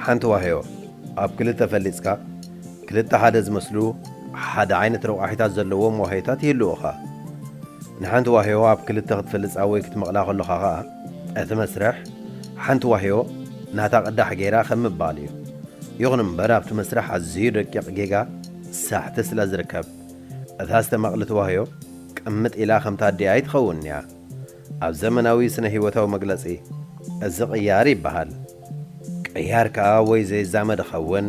ሓንቲ ዋህዮ ኣብ ክልተ ፈሊጽካ፣ ክልተ ሓደ ዝመስሉ ሓደ ዓይነት ረቋሒታት ዘለዎም ዋህዮታት ይህልዉኻ። ንሓንቲ ዋህዮ ኣብ ክልተ ክትፈልጻ ወይ ክትመቕላ ከለኻ ኸኣ፣ እቲ መስርሕ ሓንቲ ዋህዮ ናታ ቅዳሕ ገይራ ከም ምባል እዩ። ይኹን እምበር፣ ኣብቲ መስርሕ ኣዝዩ ደቂቕ ጌጋ ሳሕቲ ስለ ዝርከብ፣ እታ ዝተመቕለት ዋህዮ ቅምጥ ኢላ ከምታ ኣዲኣ ኣይትኸውን እያ። ኣብ ዘመናዊ ስነ-ህይወታዊ መግለጺ፣ እዚ ቅያር ይበሃል። ቅያር ከኣ ወይ ዘይዛመድ ይኸውን፣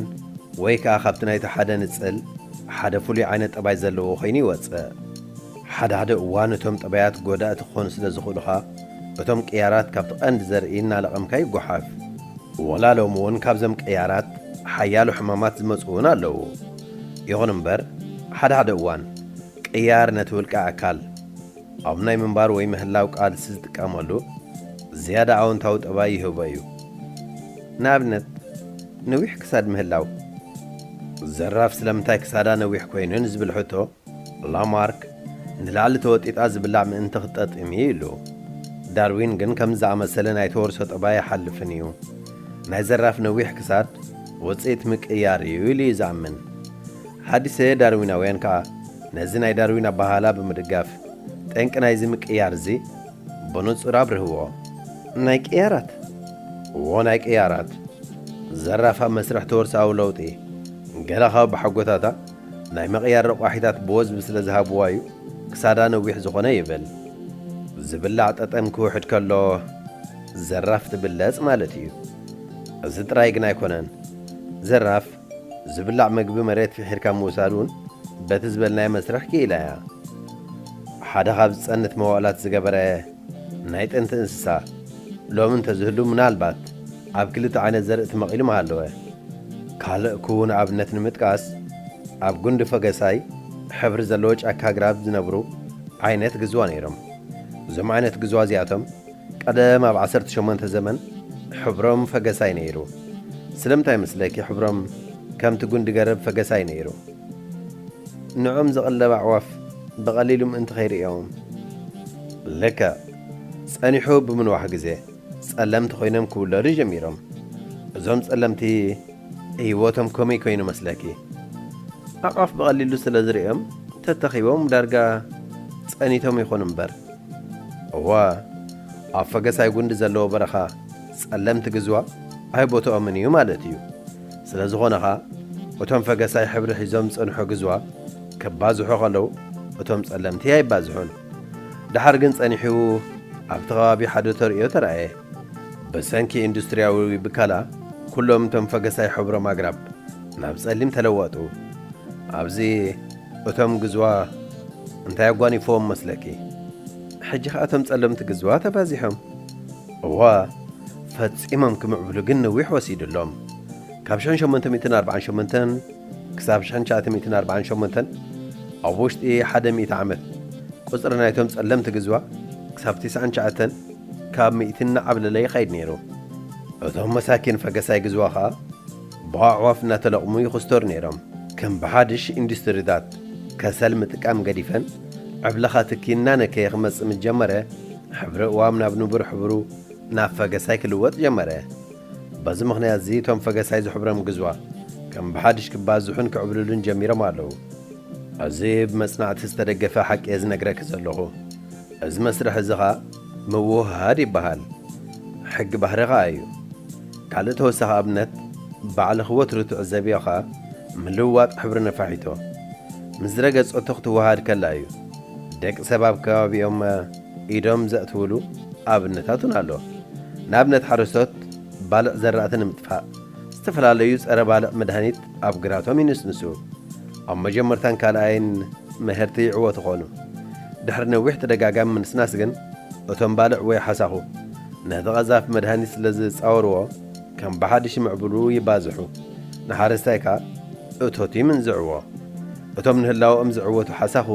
ወይ ከኣ ካብቲ ናይቲ ሓደ ንጽል፣ ሓደ ፍሉይ ዓይነት ጠባይ ዘለዎ ኮይኑ ይወጽእ። ሓደ ሓደ እዋን እቶም ጠባያት ጎዳእቲ ክኾኑ ስለ ዝኽእሉ ኸኣ፣ እቶም ቅያራት ካብቲ ቀንዲ ዘርኢ እናለቐምካ ይጓሓፍ። ወላ ሎሚ እውን ካብዞም ቅያራት ሓያሎ ሕማማት ዝመጹ እውን ኣለዉ። ይኹን እምበር፣ ሓደ ሓደ እዋን ቅያር ነቲ ውልቃዊ ኣካል ኣብ ናይ ምንባር ወይ ምህላው ቃልሲ ዝጥቀመሉ ዝያዳ ኣወንታዊ ጠባይ ይህቦ እዩ። ንኣብነት፣ ነዊሕ ክሳድ ምህላው። ዘራፍ ስለምንታይ ክሳዳ ነዊሕ ኮይኑ ንዝብል ሕቶ፣ ላማርክ ንላዕሊ ተወጢጣ ዝብላዕ ምእንቲ ክትጠጥም እዩ ኢሉ። ዳርዊን ግን ከምዚ ዝኣመሰለ ናይ ተወርሶ ጠባይ ኣይሓልፍን እዩ። ናይ ዘራፍ ነዊሕ ክሳድ ውጽኢት ምቅያር እዩ ኢሉ እዩ ዝኣምን። ሓዲሰ ዳርዊናውያን ከኣ ነዚ ናይ ዳርዊን ኣበሃህላ ብምድጋፍ፣ ጠንቂ ናይዚ ምቅያር እዚ ብንጹር ኣብርህዎ። ናይ ቅያራት? እዎ፣ ናይ ቅያራት። ዘራፍ ኣብ መስርሕ ተወርሶኣዊ ለውጢ፣ ገለ ካብ ብሓጎታታ ናይ ምቕያር ረቋሒታት ብወዝቢ ስለ ዝሃብዋ እዩ ክሳዳ ነዊሕ ዝኾነ ይብል። ዝብላዕ ጠጠም ክውሕድ ከሎ ዘራፍ ትብለጽ ማለት እዩ። እዚ ጥራይ ግን ኣይኮነን። ዘራፍ ዝብላዕ መግቢ መሬት ፍሒርካ ምውሳድ እውን በቲ ዝበልናዮ መስርሕ ክኢላ እያ። ሓደ ካብ ዝጸንት መዋእላት ዝገበረ ናይ ጥንቲ እንስሳ ሎሚ እንተዝህሉ፣ ምናልባት ኣብ ክልተ ዓይነት ዘርኢ ተመቒሉ ምሃለወ። ካልእ ክውን ኣብነት ንምጥቃስ፣ ኣብ ጉንዲ ፈገሳይ ሕብሪ ዘለዎ ጫካ ኣግራብ ዝነብሩ ዓይነት ግዝዋ ነይሮም። እዞም ዓይነት ግዝዋ እዚኣቶም ቀደም ኣብ ዓሰርተ ሸሞንተ ዘመን ሕብሮም ፈገሳይ ነይሩ። ስለምንታይ መስለኪ ሕብሮም ከምቲ ጉንዲ ገረብ ፈገሳይ ነይሩ? ንዖም ዝቕለብ ኣዕዋፍ ብቐሊሉ ምእንቲ ከይርእዮም። ልክዕ፣ ጸኒሑ ብምንዋሕ ግዜ ጸለምቲ ኮይኖም ክውለዱ ጀሚሮም። እዞም ጸለምቲ ህይወቶም ከመይ ኮይኑ መስለኪ? ኣዕዋፍ ብቐሊሉ ስለ ዝርእዮም ተተኺቦም ዳርጋ ጸኒቶም ይኹን እምበር። እወ፣ ኣብ ፈገሳይ ጉንዲ ዘለዎ በረኻ ጸለምቲ ግዝዋ ኣይቦትኦምን እዩ ማለት እዩ። ስለ ዝኾነ ኸኣ፣ እቶም ፈገሳይ ሕብሪ ሒዞም ዝጸንሑ ግዝዋ ክባዝሑ ከለዉ፣ እቶም ጸለምቲ ኣይባዝሑን። ደሓር ግን ጸኒሑ ኣብቲ ከባቢ ሓደ ተርእዮ ተራእየ። ብሰንኪ ኢንዱስትርያዊ ብከላ፣ ኩሎም እቶም ፈገሳይ ሕብሮም ኣግራብ ናብ ጸሊም ተለወጡ። ኣብዚ እቶም ግዝዋ እንታይ ኣጓኒፍዎም መስለኪ? ሕጂ ኸኣ እቶም ጸለምቲ ግዝዋ ተባዚሖም። እወ፣ ፈጺሞም ክምዕብሉ ግን ነዊሕ ወሲዱሎም። ካብ ሽሕን ሸሞንተ ሚእትን ኣርባዓን ሸሞንተን ክሳብ ሽሕን ትሽዓተ ሚእትን ኣርባዓን ሸሞንተን፣ ኣብ ውሽጢ ሓደ ሚእቲ ዓመት፣ ቁጽሪ ናይቶም ጸለምቲ ግዝዋ ክሳብ ትስዓን ትሽዓተን ካብ ሚእቲ እናዓብለለ ይኸይድ ነይሩ። እቶም መሳኪን ፈገሳይ ግዝዋ ኸኣ ብኣዕዋፍ እናተለቕሙ ይኹስተሩ ነይሮም። ከም ብሓድሽ ኢንዱስትሪታት ከሰል ምጥቃም ገዲፈን፣ ዕብለኻ ትኪ እናነከየ ክመጽእ ምስ ጀመረ፣ ሕብሪ እዋም ናብ ንቡር ሕብሩ ናብ ፈገሳይ ክልወጥ ጀመረ። በዚ ምኽንያት እዚ እቶም ፈገሳይ ዝሕብሮም ግዝዋ ከም ብሓድሽ ክባዝሑን ክዕብልሉን ጀሚሮም ኣለዉ። እዚ ብመጽናዕቲ ዝተደገፈ ሓቂ እየ ዝነግረኪ ዘለኹ። እዚ መስርሕ እዚ ኸኣ ምውህሃድ ይበሃል። ሕጊ ባህሪ ኸኣ እዩ። ካልእ ተወሳኺ ኣብነት፣ ባዕልኺ ወትሩ ትዕዘብዮ ኸኣ ምልውዋጥ ሕብሪ ነፋሒቶ። ምስ ዝረገጸቶ ክትወሃሃድ ከላ እዩ። ደቂ ሰብ ኣብ ከባቢኦም ኢዶም ዘእትውሉ ኣብነታት እውን ኣሎ። ንኣብነት ሓረስቶት ባልዕ ዘራእቲ ንምጥፋእ ዝተፈላለዩ ጸረ ባልዕ መድሃኒት ኣብ ግራቶም ይንስንሱ። ኣብ መጀመርታን ካልኣይን ምህርቲ ይዕወቱ ኾኑ። ድሕሪ ነዊሕ ተደጋጋሚ ምንስናስ ግን እቶም ባልዕ ወይ ሓሳኹ ነቲ ቀዛፊ መድሃኒት ስለ ዝጻወርዎ ከም ብሓድሽ ይምዕብሉ ይባዝሑ። ንሓረስታይ ከኣ እቶት ይምንዝዕዎ። እቶም ንህላወኦም ዝዕወቱ ሓሳኹ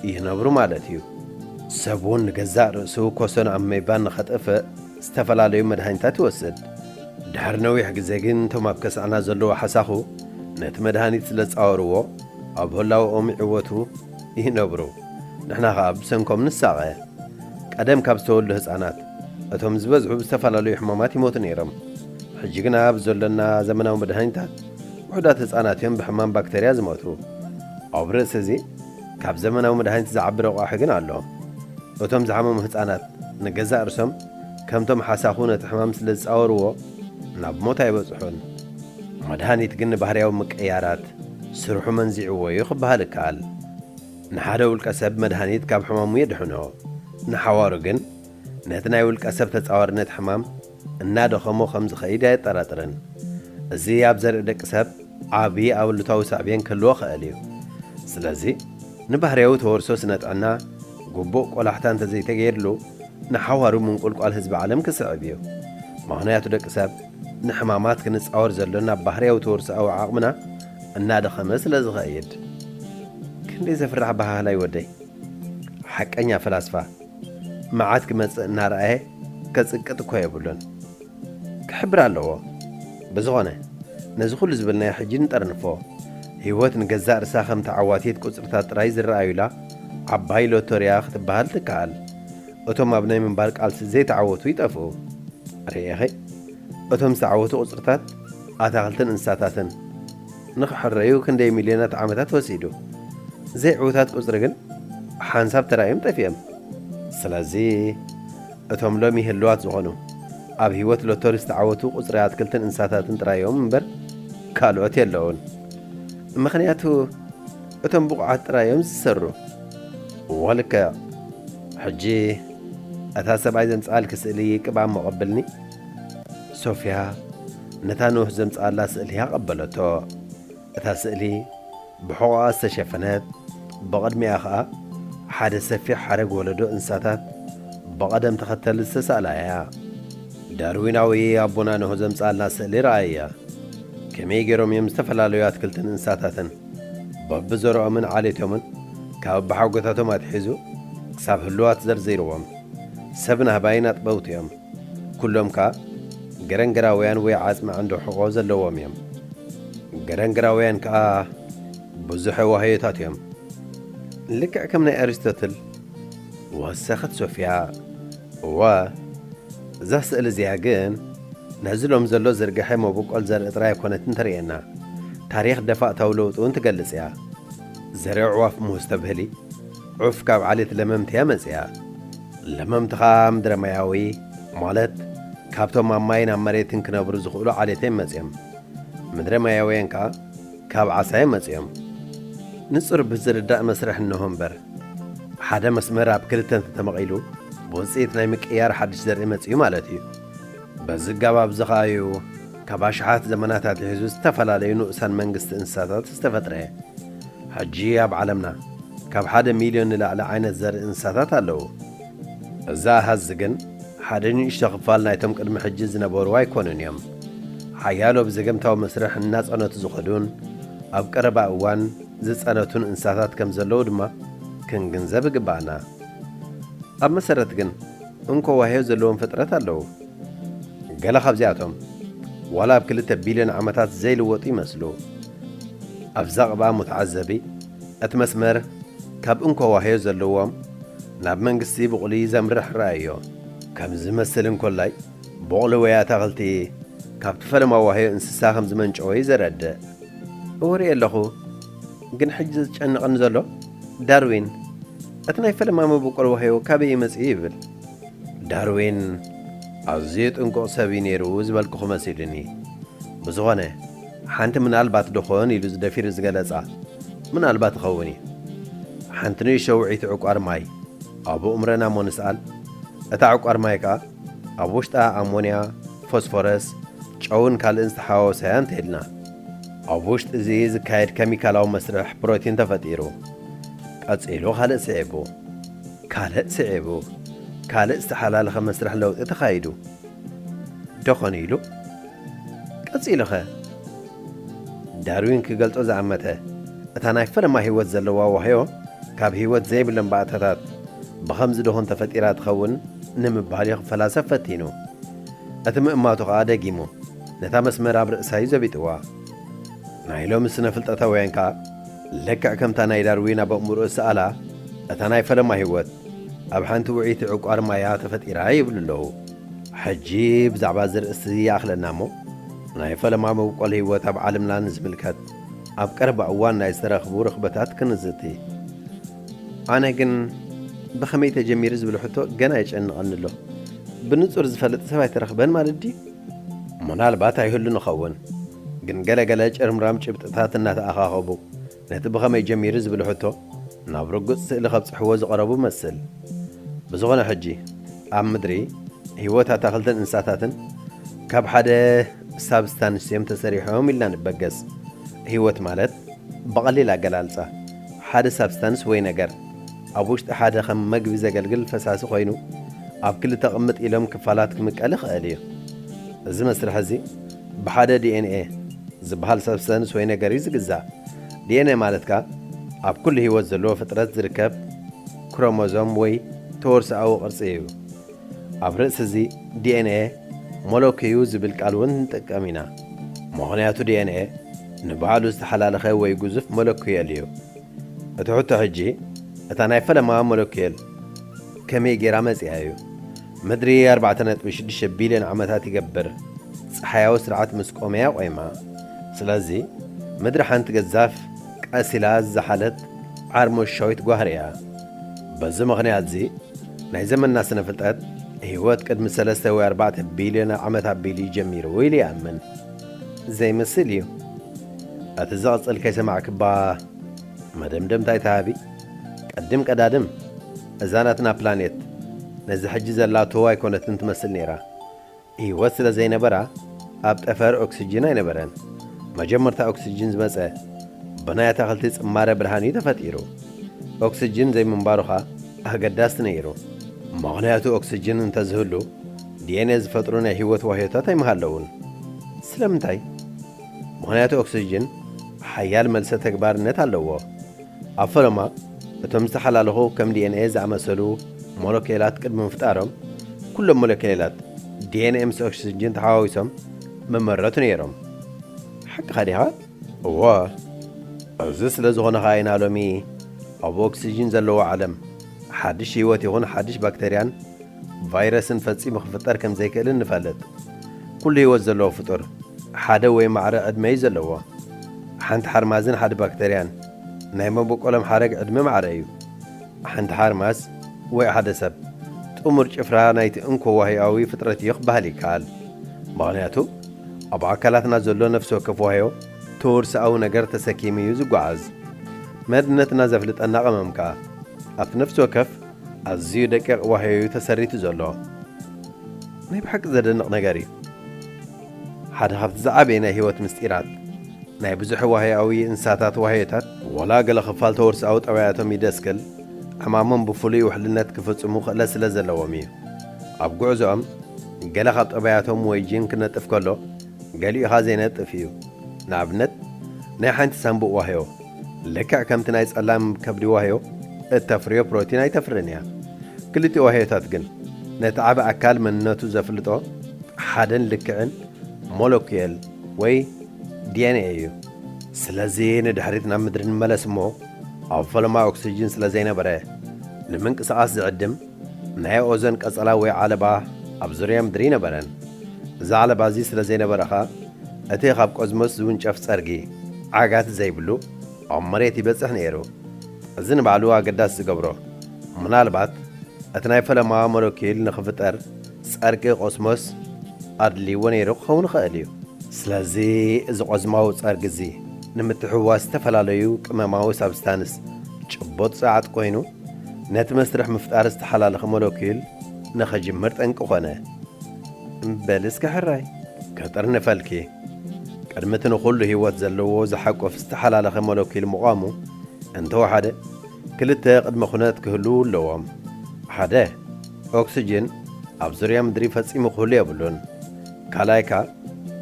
ይነብሩ ማለት እዩ። ሰብ እውን ንገዛእ ርእሱ ኮሶን ኣሜባን ንኸጥፍእ ዝተፈላለዩ መድሃኒታት ይወስድ። ድሕሪ ነዊሕ ግዜ ግን እቶም ኣብ ከስዐና ዘለዉ ሓሳኹ ነቲ መድሃኒት ስለ ዝጻወርዎ ኣብ ህላወኦም ይዕወቱ ይነብሩ። ንሕና ኸኣ ብሰንኮም ንሳቐ። ቀደም ካብ ዝተወልዱ ህጻናት እቶም ዝበዝሑ ብዝተፈላለዩ ሕማማት ይሞቱ ነይሮም። ሕጂ ግና ብዘሎና ዘመናዊ መድሃኒታት ውሑዳት ህጻናት እዮም ብሕማም ባክተርያ ዝሞቱ። ኣብ ርእሲ እዚ ካብ ዘመናዊ መድሃኒት ዝዓቢ ረቋሒ ግን ኣሎ። እቶም ዝሓመሙ ህጻናት ንገዛእ ርእሶም ከምቶም ሓሳኹ ነቲ ሕማም ስለ ዝጻወርዎ ናብ ሞት ኣይበጽሑን። መድሃኒት ግን ንባህርያዊ ምቅያራት ስርሑ መንዚዕዎ እዩ ክበሃል ይከኣል። ንሓደ ውልቀ ሰብ መድሃኒት ካብ ሕማሙ የድሕኖ። ንሓዋሩ ግን ነቲ ናይ ውልቀ ሰብ ተጻዋርነት ሕማም እናደኸሞ ከም ዝኸይድ ኣየጠራጥርን። እዚ ኣብ ዘርኢ ደቂ ሰብ ዓቢ ኣሉታዊ ሳዕቤን ክህልዎ ክእል እዩ። ስለዚ ንባህርያዊ ተወርሶ ስነ ጥዕና ግቡእ ቆላሕታ እንተዘይተገይርሉ ንሓዋሩ ምንቁልቋል ህዝቢ ዓለም ክስዕብ እዩ። ምኽንያቱ ደቂ ሰብ ንሕማማት ክንጻወር ዘሎና ባህርያዊ ተወርሶኣዊ ዓቕምና እናደኸመ ስለ ዝኸይድ። ክንደይ ዘፍርሕ ኣበሃህላ እዩ ወደይ። ሓቀኛ ፈላስፋ መዓት ክመጽእ እናረኣየ ከጽቅጥ እኮ የብሉን። ክሕብር ኣለዎ። ብዝኾነ ነዚ ኩሉ ዝበልናዮ ሕጂ ንጠርንፎ። ህይወት ንገዛእ ርእሳ ከም ተዓዋቲት ቁጽርታት ጥራይ ዝረኣዩላ ዓባይ ሎቶርያ ክትበሃል ትከኣል። እቶም ኣብ ናይ ምንባር ቃልሲ ዘይተዓወቱ ይጠፍኡ። ርኢኺ? እቶም ዝተዓወቱ ቁጽርታት ኣታኽልትን እንስሳታትን ንኽሕረዩ ክንደይ ሚልዮናት ዓመታት ወሲዱ። ዘይዕዉታት ቁጽሪ ግን ሓንሳብ ተራእዮም ጠፊኦም። ስለዚ እቶም ሎሚ ህልዋት ዝኾኑ ኣብ ህይወት ሎቶሪ ዝተዓወቱ ቁጽሪ ኣትክልትን እንስሳታትን ጥራይ እዮም እምበር ካልኦት የለውን። ምኽንያቱ እቶም ብቑዓት ጥራይ እዮም ዝሰሩ። እወ ልክዕ። ሕጂ እታ ሰብኣይ ዘምጽኣልኪ ስእሊ ቅብኣ እሞ ቀብልኒ። ሶፍያ ነታ ኖህ ዘምጽኣላ ስእሊ ኣቐበለቶ። እታ ስእሊ ብሕቖኣ ዝተሸፈነት፣ ብቕድሚኣ ኸኣ ሓደ ሰፊሕ ሓረግ ወለዶ እንስሳታት ብቐደም ተኸተል ዝተሳእላ እያ። ዳርዊናዊ ኣቦና ኖህ ዘምጽኣልና ስእሊ ረኣያ። ከመይ ገይሮም እዮም ዝተፈላለዩ ኣትክልትን እንስሳታትን በብዘርኦምን ዓሌቶምን ካብ ኣቦሓጎታቶም ኣትሒዙ ክሳብ ህሉዋት ዘርዚርዎም። ሰብ ናህባይን ኣጥበውቲ እዮም። ኩሎም ከኣ ገረንገራውያን ወይ ዓጽሚ ዓንዲ ሕቖ ዘለዎም እዮም። ገረንገራውያን ከኣ ብዙሕ ዋህዮታት እዮም። ልክዕ ከም ናይ ኣሪስቶትል። ወሰኸት ሶፍያ። እወ፣ እዛ ስእሊ እዚኣ ግን ነዚ ሎም ዘሎ ዝርግሐ መበቆል ዘርኢ ጥራይ ኣይኮነትን ተርእየና። ታሪኽ ደፋእታዊ ለውጢ እውን ትገልጽ እያ። ዘርኢ ኣዕዋፍ ሙስተብህሊ ዑፍ ካብ ዓሌት ለመምቲ እያ መጽያ። ለመምቲ ኸኣ ምድረ ማያዊ፣ ማለት ካብቶም ኣብ ማይን ኣብ መሬትን ክነብሩ ዝኽእሉ ዓሌት እዮም መጽዮም። ምድረ ማያውያን ከኣ ካብ ዓሳ እዮም መጽዮም። ንጹር ብዝርዳእ መስርሕ እንሆ እምበር፣ ሓደ መስመር ኣብ ክልተ እንተተመቒሉ፣ ብውጽኢት ናይ ምቅይያር ሓድሽ ዘርኢ መጽዩ ማለት እዩ። በዚ ኣገባብ እዚ ኸኣ እዩ ካብ ኣሽሓት ዘመናት ኣትሒዙ ዝተፈላለዩ ንኡሳን መንግስቲ እንስሳታት ዝተፈጥረ። ሕጂ ኣብ ዓለምና ካብ ሓደ ሚልዮን ንላዕሊ ዓይነት ዘርኢ እንስሳታት ኣለዉ። እዚ ኣሃዝ ግን ሓደ ንእሽቶ ክፋል ናይቶም ቅድሚ ሕጂ ዝነበሩ ኣይኮኑን እዮም። ሓያሎ ብዘገምታዊ መስርሕ እናጸነቱ ዝኸዱን ኣብ ቀረባ እዋን ዝጸነቱን እንስሳታት ከም ዘለዉ ድማ ክንግንዘብ ይግብኣና። ኣብ መሰረት ግን እንኮ ዋህዮ ዘለዎም ፍጥረት ኣለዉ። ገለ ካብዚኣቶም ዋላ ኣብ ክልተ ቢልዮን ዓመታት ዘይልወጡ ይመስሉ። ኣብዛ ቅብኣ ሙተዓዘቢ እቲ መስመር ካብ እንኮ ዋህዮ ዘለዎም ናብ መንግስቲ ብቑሊ ዘምርሕ ረኣዮ። ከም ዝመስል እንኮላይ ብቑሊ ወይ ኣታኽልቲ ካብቲ ፈለማ ዋህዮ እንስሳ ከም ዝመንጨወ እዩ ዘረድእ። እወ ርእየ ኣለኹ፣ ግን ሕጂ ዘጨንቐኒ ዘሎ ዳርዊን እቲ ናይ ፈለማ መበቆል ዋህዮ ካበይ እዩ መጺኡ ይብል። ዳርዊን ኣዝዩ ጥንቁቕ ሰብ እዩ ነይሩ ዝበልኩኹ መሲሉኒ። ብዝኾነ ሓንቲ ምናልባት ደኾን ኢሉ ዝደፊሩ ዝገለጻ ምናልባት ይኸውን እዩ። ሓንቲ ንእሽቶ ውዕይቲ ዕቋር ማይ ኣብ ኣእምሮና እሞ ንስኣል። እታ ዕቋር ማይ ከኣ ኣብ ውሽጣ ኣሞንያ፣ ፎስፎረስ፣ ጨውን ካልእን ዝተሓዋወሰ እያ እንተኢልና፣ ኣብ ውሽጢ እዚ ዝካየድ ኬሚካላዊ መስርሕ ፕሮቲን ተፈጢሩ። ቀጺሉ ካልእ ስዒቡ፣ ካልእ ስዒቡ፣ ካልእ ዝተሓላለኸ መስርሕ ለውጢ ተኻይዱ። ደኾን ኢሉ? ቀጺሉኸ? ዳርዊን ክገልጾ ዝኣመተ፣ እታ ናይ ፈለማ ህይወት ዘለዋ ዋህዮ ካብ ህይወት ዘይብለን ባእታታት ብኸምዚ ደኾን ተፈጢራ ትኸውን ንምባል እዩ ክፈላሰፍ ፈቲኑ። እቲ ምእማቱ ኸኣ ደጊሙ ነታ መስመር ኣብ ርእሳ እዩ ዘቢጥዋ። ናይ ሎሚ ስነ ፍልጠታውያን ከኣ ልክዕ ከምታ ናይ ዳርዊን ኣብ ኣእምሮኡ ዝሰኣላ፣ እታ ናይ ፈለማ ህይወት ኣብ ሓንቲ ውዕይቲ ዕቋር ማያ ተፈጢራ ይብሉ ኣለዉ። ሕጂ ብዛዕባ እዚ ርእሲ ይኣኽለና እሞ፣ ናይ ፈለማ መብቆል ህይወት ኣብ ዓለምና ንዝምልከት ኣብ ቀረባ እዋን ናይ ዝተረኽቡ ርኽበታት ክንዝቲ። ኣነ ግን ብኸመይ ተጀሚሩ ዝብል ሕቶ ገና የጨንቐኒ ኣሎ። ብንጹር ዝፈልጥ ሰብ ኣይተረኽበን ማለት ድዩ? ምናልባት ኣይህሉ ንኸውን፣ ግን ገለ ገለ ጭርምራም ጭብጥታት እናተኣኻኸቡ ነቲ ብኸመይ ጀሚሩ ዝብል ሕቶ ናብ ርጉጽ ስእሊ ከብጽሕዎ ዝቐረቡ መስል። ብዝኾነ ሕጂ ኣብ ምድሪ ህይወት ኣታኽልትን እንስሳታትን ካብ ሓደ ሳብስታንስ እዮም ተሰሪሖም ኢልና ንበገስ። ህይወት ማለት ብቐሊል ኣገላልጻ ሓደ ሳብስታንስ ወይ ነገር ኣብ ውሽጢ ሓደ ከም መግቢ ዘገልግል ፈሳሲ ኮይኑ ኣብ ክልተ ቅምጥ ኢሎም ክፋላት ክምቀል ይኽእል እዩ። እዚ መስርሕ እዚ ብሓደ ዲ ኤን ኤ ዝበሃል ሳብስታንስ ወይ ነገር እዩ ዝግዛእ። ዲ ኤን ኤ ማለት ከኣ ኣብ ኩሉ ህይወት ዘለዎ ፍጥረት ዝርከብ ክሮሞዞም ወይ ተወርሶኣዊ ቅርጺ እዩ። ኣብ ርእሲ እዚ ዲ ኤን ኤ ሞለኪዩ ዝብል ቃል እውን ንጥቀም ኢና። ምኽንያቱ ዲ ኤን ኤ ንባዕሉ ዝተሓላለኸ ወይ ግዙፍ ሞለኪየል እዩ። እቲ ሕቶ ሕጂ እታ ናይ ፈለማ ሞለኪየል ከመይ ጌራ መጺኣ እዩ? ምድሪ ኣርባዕተ ነጥቢ ሽዱሽተ ቢልዮን ዓመታት ይገብር ጸሓያዊ ስርዓት ምስ ቆመያ ቆይማ። ስለዚ ምድሪ ሓንቲ ገዛፍ ቀስ ኢላ ዝዘሓለት ዓርሞሻዊት ጓህሪ እያ። በዚ ምኽንያት እዚ ናይ ዘመንና ስነ ፍልጠት ህይወት ቅድሚ ሰለስተ ወይ ኣርባዕተ ቢልዮን ዓመት ኣቢሉ እዩ ጀሚሩ ኢሉ ይኣምን። ዘይመስል እዩ። እቲ ዝቕጽል ከይሰማዕክባ መደምደምታ ኣይትሃቢ። ቀድም ቀዳድም እዛ ናትና ፕላኔት ነዚ ሕጂ ዘላቶ ኣይኮነትን ትመስል ነይራ። ህይወት ስለ ዘይነበራ ኣብ ጠፈር ኦክስጅን ኣይነበረን። መጀመርታ ኦክስጅን ዝመጸ ብናይ ኣታኽልቲ ጽማረ ብርሃን እዩ ተፈጢሩ። ኦክስጅን ዘይምንባሩ ኸኣ ኣገዳሲ ነይሩ። ምኽንያቱ ኦክስጅን እንተዝህሉ ዲ ኤን ኤ ዝፈጥሩ ናይ ህይወት ዋህዮታት ኣይምሃለውን። ስለምንታይ? ምኽንያቱ ኦክስጅን ሓያል መልሰ ተግባርነት ኣለዎ። ኣብ ፈለማ እቶም ዝተሓላለኹ ከም ዲ ኤን ኤ ዝኣመሰሉ ሞለኪላት ቅድሚ ምፍጣሮም ኩሎም ሞለኪላት ዲ ኤን ኤ ምስ ኦክስጅን ተሓዋዊሶም ምመረቱ ነይሮም። ሓቅኻ ዲኻ? እወ። እዚ ስለ ዝኾነ ኸኣ ኢና ሎሚ ኣብ ኦክስጅን ዘለዎ ዓለም ሓድሽ ህይወት ይኹን ሓድሽ ባክተርያን ቫይረስን ፈጺሙ ክፍጠር ከም ዘይክእልን ንፈልጥ። ኩሉ ህይወት ዘለዎ ፍጡር ሓደ ወይ ማዕረ ዕድመ እዩ ዘለዎ። ሓንቲ ሓርማዝን ሓደ ባክተርያን ናይ መበቆሎም ሓረግ ዕድመ ማዕረ እዩ። ሓንቲ ሓርማዝ ወይ ሓደ ሰብ ጥሙር ጭፍራ ናይቲ እንኮ ዋህያዊ ፍጥረት እዩ ክበሃል ይከኣል። ምኽንያቱ ኣብ ኣካላትና ዘሎ ነፍሲ ወከፍ ዋህዮ ተወርሶኣዊ ነገር ተሰኪሙ እዩ ዝጓዓዝ። መንነትና ዘፍልጠና ቀመም ከኣ ኣብቲ ነፍሲ ወከፍ ኣዝዩ ደቂቕ ዋህዮ እዩ ተሰሪቱ ዘሎ። ናይ ብሓቂ ዘደንቕ ነገር እዩ። ሓደ ካብቲ ዝዓበየ ናይ ህይወት ምስጢራት ናይ ብዙሕ ዋህያዊ እንስሳታት ዋህዮታት፣ ዋላ ገለ ክፋል ተወርሳዊ ጠባያቶም ይደስክል፣ ዕማሞም ብፍሉይ ውሕልነት ክፍጽሙ ክእለት ስለ ዘለዎም እዩ። ኣብ ጉዕዞኦም፣ ገለ ካብ ጠባያቶም ወይ ጂን ክነጥፍ ከሎ፣ ገሊኡኻ ዘይነጥፍ እዩ። ንኣብነት፣ ናይ ሓንቲ ሳንቡእ ዋህዮ፣ ልክዕ ከምቲ ናይ ጸላም ከብዲ ዋህዮ፣ እተፍርዮ ፕሮቲን ኣይተፍርን እያ። ክልቲኡ ዋህዮታት ግን፣ ነቲ ዓቢ ኣካል መንነቱ ዘፍልጦ ሓደን ልክዕን ሞለኪየል ወይ ዲ ኤን ኤ እዩ። ስለዚ ንድሕሪት ናብ ምድሪ ንመለስ እሞ፣ ኣብ ፈለማ ኦክሲጅን ስለ ዘይነበረ፣ ንምንቅስቓስ ዝዕድም ናይ ኦዞን ቀጸላ ወይ ዓለባ ኣብ ዙርያ ምድሪ ኣይነበረን። እዚ ዓለባ እዚ ስለ ዘይነበረ ኸኣ፣ እቲ ካብ ቆዝሞስ ዝውንጨፍ ጸርጊ ዓጋቲ ዘይብሉ ኣብ መሬት ይበጽሕ ነይሩ። እዚ ንባዕሉ ኣገዳሲ ዝገብሮ፣ ምናልባት እቲ ናይ ፈለማ ሞለኪል ንኽፍጠር ጸርጊ ቆስሞስ ኣድልይዎ ነይሩ ክኸውን ይኽእል እዩ። ስለዚ እዚ ቆዝማዊ ጸርጊ እዚ ንምትሕውዋስ ዝተፈላለዩ ቅመማዊ ሳብስታንስ ጭቡጥ ጸዓት ኮይኑ፣ ነቲ መስርሕ ምፍጣር ዝተሓላለኸ ሞለኪል ንኽጅምር ጠንቂ ኮነ። በል እስከ ሕራይ ከጥርንፈልኪ። ቅድሚ እቲ ንኹሉ ህይወት ዘለዎ ዝሓቁፍ ዝተሓላለኸ ሞለኪል ምቋሙ እንተወሓደ፣ ክልተ ቅድመ ኩነት ክህልዉ ኣለዎም። ሓደ፣ ኦክስጅን ኣብ ዙርያ ምድሪ ፈጺሙ ክህሉ የብሉን። ካልኣይካ፣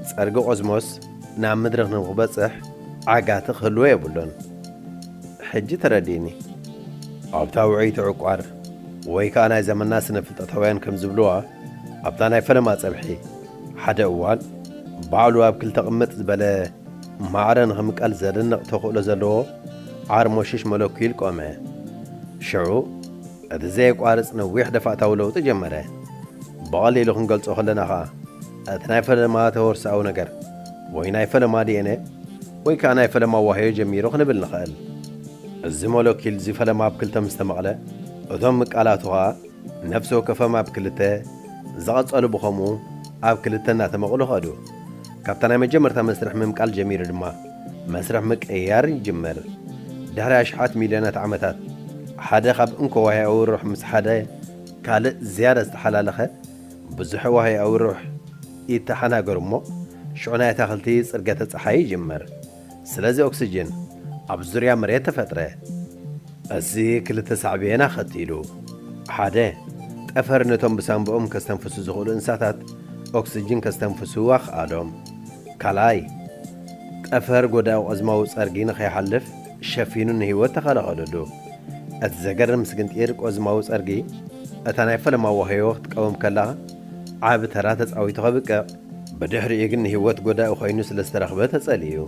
ጸርጊ ቆዝሞስ ናብ ምድሪ ንኽበጽሕ ዓጋቲ ክህልዎ የብሉን። ሕጂ ተረዲእኒ። ኣብታ ውዕይቲ ዕቋር፣ ወይ ከኣ ናይ ዘመንና ስነ ፍልጠታውያን ከም ዝብልዋ፣ ኣብታ ናይ ፈለማ ጸብሒ፣ ሓደ እዋን ባዕሉ ኣብ ክልተ ቅምጥ ዝበለ ማዕረ ንኽምቀል ዘደንቕ ተኽእሎ ዘለዎ ዓርሞሽሽ ሞለኪል ቆመ። ሽዑ፣ እቲ ዘየቋርጽ ነዊሕ ደፋእታዊ ለውጢ ጀመረ። ብቐሊሉ ክንገልጾ ከለና ኸኣ፣ እቲ ናይ ፈለማ ተወርሳዊ ነገር፣ ወይ ናይ ፈለማ ዲ ኤን ኤ፣ ወይ ከኣ ናይ ፈለማ ዋህዮ ጀሚሩ ክንብል ንኽእል። እዚ ሞለኪል እዚ ፈለማ ኣብ ክልተ ምስ ተመቕለ፣ እቶም ምቃላቱ ኸኣ ነፍሲ ወከፎም ኣብ ክልተ፣ ዝቐጸሉ ብኸምኡ ኣብ ክልተ እናተመቕሉ ኸዱ። ካብታ ናይ መጀመርታ መስርሕ ምምቃል ጀሚሩ ድማ፣ መስርሕ ምቅይያር ይጅምር። ድሕሪ ኣሽሓት ሚልዮናት ዓመታት፣ ሓደ ካብ እንኮ ዋህያዊ ሩሕ ምስ ሓደ ካልእ ዝያዳ ዝተሓላለኸ ብዙሕ ዋህያዊ ሩሕ ይተሓናገሩ እሞ፣ ሽዑ ናይ ኣታኽልቲ ጽርገተ ጸሓይ ይጅምር። ስለዚ ኦክስጅን ኣብ ዙርያ መሬት ተፈጥረ። እዚ ክልተ ሳዕቤን ኣኸቲሉ። ሓደ፣ ጠፈር ነቶም ብሳንብኦም ከስተንፍሱ ዝኽእሉ እንስሳታት ኦክስጅን ከስተንፍሱ ኣኽኣሎም። ካልኣይ፣ ጠፈር ጎዳኢ ቆዝማዊ ጸርጊ ንኸይሓልፍ ሸፊኑ ንህይወት ተኸላኸለሉ። እቲ ዘገርም ስግንጢር ቆዝማዊ ጸርጊ፣ እታ ናይ ፈለማ ዋህዮ ክትቀውም ከላ ዓቢ ተራ ተጻዊቱ ከብቅዕ፣ ብድሕሪኡ ግን ንህይወት ጎዳኢ ኮይኑ ስለ ዝተረኽበ ተጸሊኡ።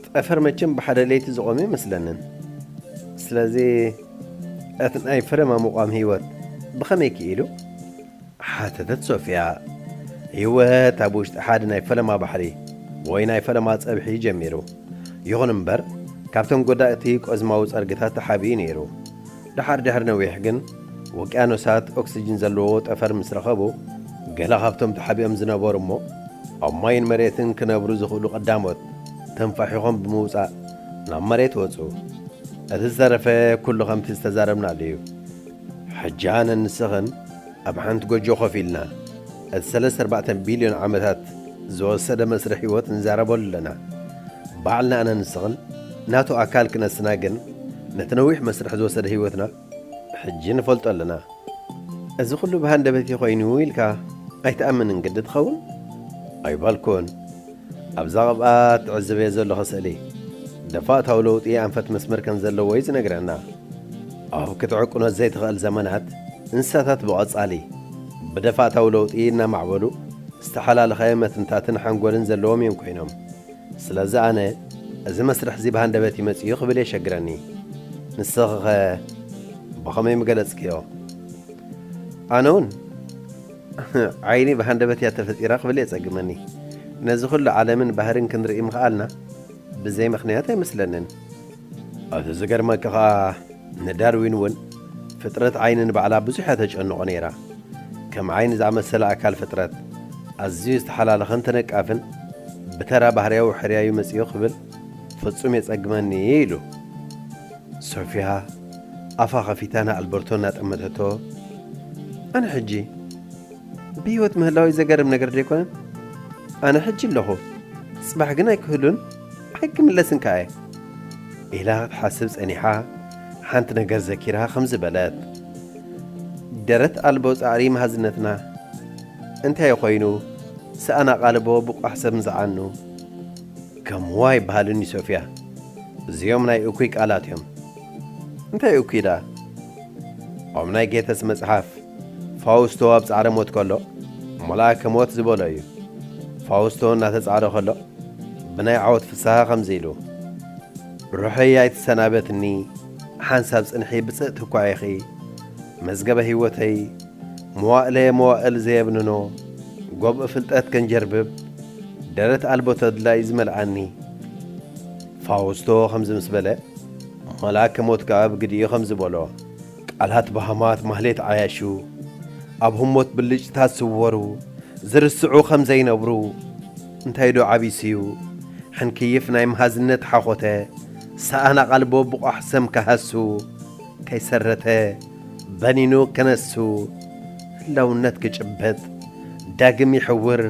ጠፈር መቸም ብሓደ ለይቲ ዝቖመ ኣይመስለንን። ስለዚ እቲ ናይ ፈለማ ምቋም ህይወት ብኸመይ ክኢሉ? ሓተተት ሶፍያ። ህይወት ኣብ ውሽጢ ሓደ ናይ ፈለማ ባሕሪ ወይ ናይ ፈለማ ጸብሒ ጀሚሩ። ይኹን እምበር፣ ካብቶም ጎዳእቲ ቆዝማዊ ጸርግታት ተሓቢኡ ነይሩ። ደሓር ድሕሪ ነዊሕ ግን፣ ውቅያኖሳት ኦክስጅን ዘለዎ ጠፈር ምስ ረኸቡ፣ ገለ ካብቶም ተሓቢኦም ዝነበሩ እሞ ኣብ ማይን መሬትን ክነብሩ ዝኽእሉ ቀዳሞት ተንፋሒኾም ብምውጻእ ናብ መሬት ወጹ። እቲ ዝተረፈ ኩሉ ከምቲ ዝተዛረብናሉ እዩ። ሕጂ ኣነን ንስኽን ኣብ ሓንቲ ጎጆ ኮፍ ኢልና፣ እቲ ሰለስተ ኣርባዕተ ቢልዮን ዓመታት ዝወሰደ መስርሕ ህይወት ንዛረበሉ ኣለና። ባዕልና ኣነን ንስኽን ናቱ ኣካል ክነስና ግን፣ ነቲ ነዊሕ መስርሕ ዝወሰደ ህይወትና ሕጂ ንፈልጦ ኣለና። እዚ ኩሉ ብሃንደበት እዩ ኮይኑ ኢልካ ኣይትኣምንን ግዲ ትኸውን? ኣይበልኩን። ኣብዛ ቐብኣ ትዕዘበዮ ዘለኹ ስእሊ፣ ደፋእታዊ ለውጢ ኣንፈት መስመር ከም ዘለዎ እዩ ዝነግረና። ኣብ ክትዕቅኖ ዘይትኽእል ዘመናት፣ እንስሳታት ብቐጻሊ ብደፋእታዊ ለውጢ እናማዕበሉ፣ ዝተሓላለኸ መትንታትን ሓንጎልን ዘለዎም እዮም ኮይኖም። ስለዚ ኣነ፣ እዚ መስርሕ እዚ ብሃንደበት እዩ መጺኡ ክብል የሸግረኒ። ንስኺኸ ብኸመይ ምገለጽክዮ? ኣነ እውን ዓይኒ ብሃንደበት እያ ተፈጢራ ክብል የጸግመኒ። ነዚ ኩሉ ዓለምን ባህርን ክንርኢ ምኽኣልና ብዘይ ምኽንያት ኣይመስለንን። እቲ ዝገርመኪ ኸኣ ንዳርዊን እውን ፍጥረት ዓይኒ ንባዕላ ብዙሕ እያ ተጨንቖ ነይራ። ከም ዓይኒ ዝኣመሰለ ኣካል ፍጥረት ኣዝዩ ዝተሓላለኸን ተነቃፍን ብተራ ባህርያዊ ሕርያዩ መጺኡ ክብል ፍጹም የጸግመኒ ኢሉ። ሶፊያ ኣፋ ኸፊታ ንኣልበርቶ እናጠመተቶ፣ ኣነ ሕጂ ብህይወት ምህላወይ ዘገርም ነገር ዶ ኣይኮነን? ኣነ ሕጂ ኣለኹ፣ ጽባሕ ግን ኣይክህሉን ኣይክምለስን ከኣ እየ ኢላ ክትሓስብ ጸኒሓ፣ ሓንቲ ነገር ዘኪራ ከምዚ በለት። ደረት ኣልቦ ጻዕሪ መሃዝነትና እንታይ ኮይኑ ሰኣን ኣቓልቦ ብቋሕ ሰብ ምዝዓኑ? ከምዋ ይበሃልን እዩ ሶፍያ። እዚኦም ናይ እኩይ ቃላት እዮም። እንታይ እኩይ ደኣ? ኣብ ናይ ጌተስ መጽሓፍ ፋውስቶ ኣብ ጻዕረ ሞት ከሎ፣ መልኣከ ሞት ዝበሎ እዩ። ፋውስቶ እናተጻዕረ ከሎ፣ ብናይ ዓወት ፍስሃ ከምዚ ኢሉ፣ ሩሐይ ኣይትሰናበትኒ፣ ሓንሳብ ጽንሒ ብጽእቲ እኳ ኢኺ፣ መዝገበ ህይወተይ፣ መዋእለ መዋእል ዘየብንኖ፣ ጎብእ ፍልጠት ከንጀርብብ፣ ደረት ኣልቦ ተድላ እዩ ዝመልኣኒ። ፋውስቶ ከምዚ ምስ በለ፣ መልኣከ ሞት ከኣ ብግዲኡ ከምዚ በሎ። ቃላት በሃማት ማህሌት ዓያሹ፣ ኣብ ህሞት ብልጭታት ዝወሩ፣ ዝርስዑ ከም ዘይነብሩ፣ እንታይ ዶ ዓቢሱዩ? ሕንክይፍ ናይ መሃዝነት ሓኾተ፣ ሰኣን ኣቓልቦ ብቋሕ ሰም ከሃሱ፣ ከይሰረተ፣ በኒኑ ከነሱ፣ ህላውነት ክጭበጥ፣ ዳግም ይሕውር፣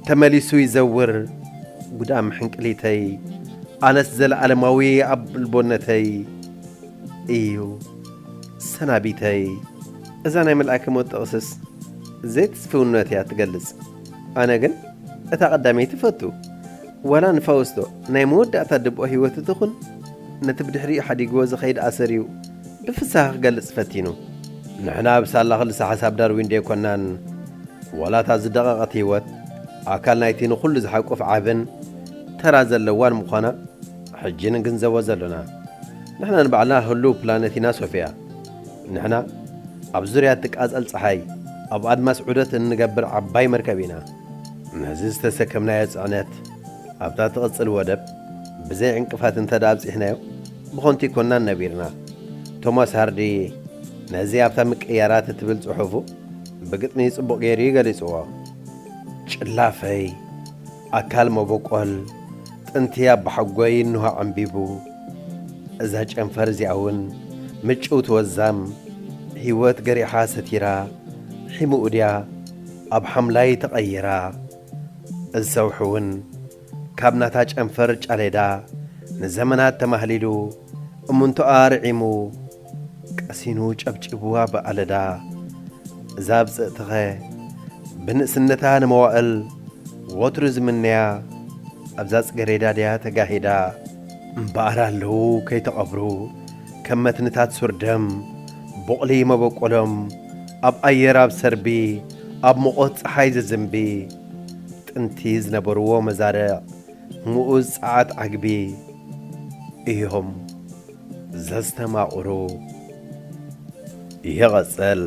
ተመሊሱ ይዘውር፣ ጉዳም ሕንቅሊተይ፣ ኣነስ ዘለኣለማዊ ኣብ ልቦነተይ እዩ ሰናቢተይ። እዛ ናይ መልኣከ ሞት ጥቕስስ ዘይትስፍውነት እያ ትገልጽ። ኣነ ግን እታ ቀዳመይቲ እፈቱ። ዋላ ንፋውስቶ ናይ መወዳእታ ድብኦ ህይወቱ ትኹን፣ ነቲ ብድሕሪኡ ሓዲግዎ ዝኸይድ ኣሰር እዩ ብፍስሃ ክገልጽ ፈቲኑ። ንሕና ብሳላ ክልሰ ሓሳብ ዳርዊን ደይኮናን፣ ዋላ እታ ዝደቐቐት ህይወት ኣካል ናይቲ ንኹሉ ዝሓቁፍ ዓብን ተራ ዘለዋን ምዃና ሕጂ ንግንዘቦ ዘሎና። ንሕና ንባዕልና ህሉው ፕላነት ኢና ሶፍያ። ንሕና ኣብ ዙርያ ትቃጸል ጸሓይ፣ ኣብ ኣድማስ ዑደት እንገብር ዓባይ መርከብ ኢና። ነዚ ዝተሰከምናዮ ጽዕነት ኣብታ ትቕጽል ወደብ ብዘይ ዕንቅፋት እንተ ደኣ ኣብጺሕናዮ፣ ብኸንቱ ኣይኮናን ነቢርና። ቶማስ ሃርዲ ነዚ ኣብታ ምቅያራት እትብል ጽሑፉ ብግጥሚ ጽቡቕ ገይሩ እዩ ገሊጽዎ። ጭላፈይ፣ ኣካል መበቆል፣ ጥንቲ ኣባሓጎይ እንሆ ዓምቢቡ። እዛ ጨንፈር እዚኣ እውን ምጭውቲ ወዛም ህይወት ገሪሓ ሰቲራ፣ ሒሙኡ ድያ ኣብ ሓምላይ ተቐይራ። እዚ ሰውሒ እውን ካብ ናታ ጨንፈር ጫሌዳ ንዘመናት ተማህሊሉ፣ እምንቶኣ ርዒሙ፣ ቀሲኑ ጨብጪብዋ ብኣለዳ። እዛ ብጽእትኸ ብንእስነታ ንመዋእል ወትሩ ዝምነያ ኣብዛ ጽገሬዳ ድያ ተጋሂዳ? እምበኣር ኣለዉ ከይተቐብሩ ከም መትንታት ሱር ደም፣ ቦቕሊ መበቆሎም ኣብ ኣየር ኣብ ሰርቢ፣ ኣብ ሙቐት ጸሓይ ዝዝንቢ፣ ጥንቲ ዝነበርዎ መዛርዕ ምኡዝ ጸዓት ዓግቢ እዮም ዘስተማቕሩ። ይቐጽል።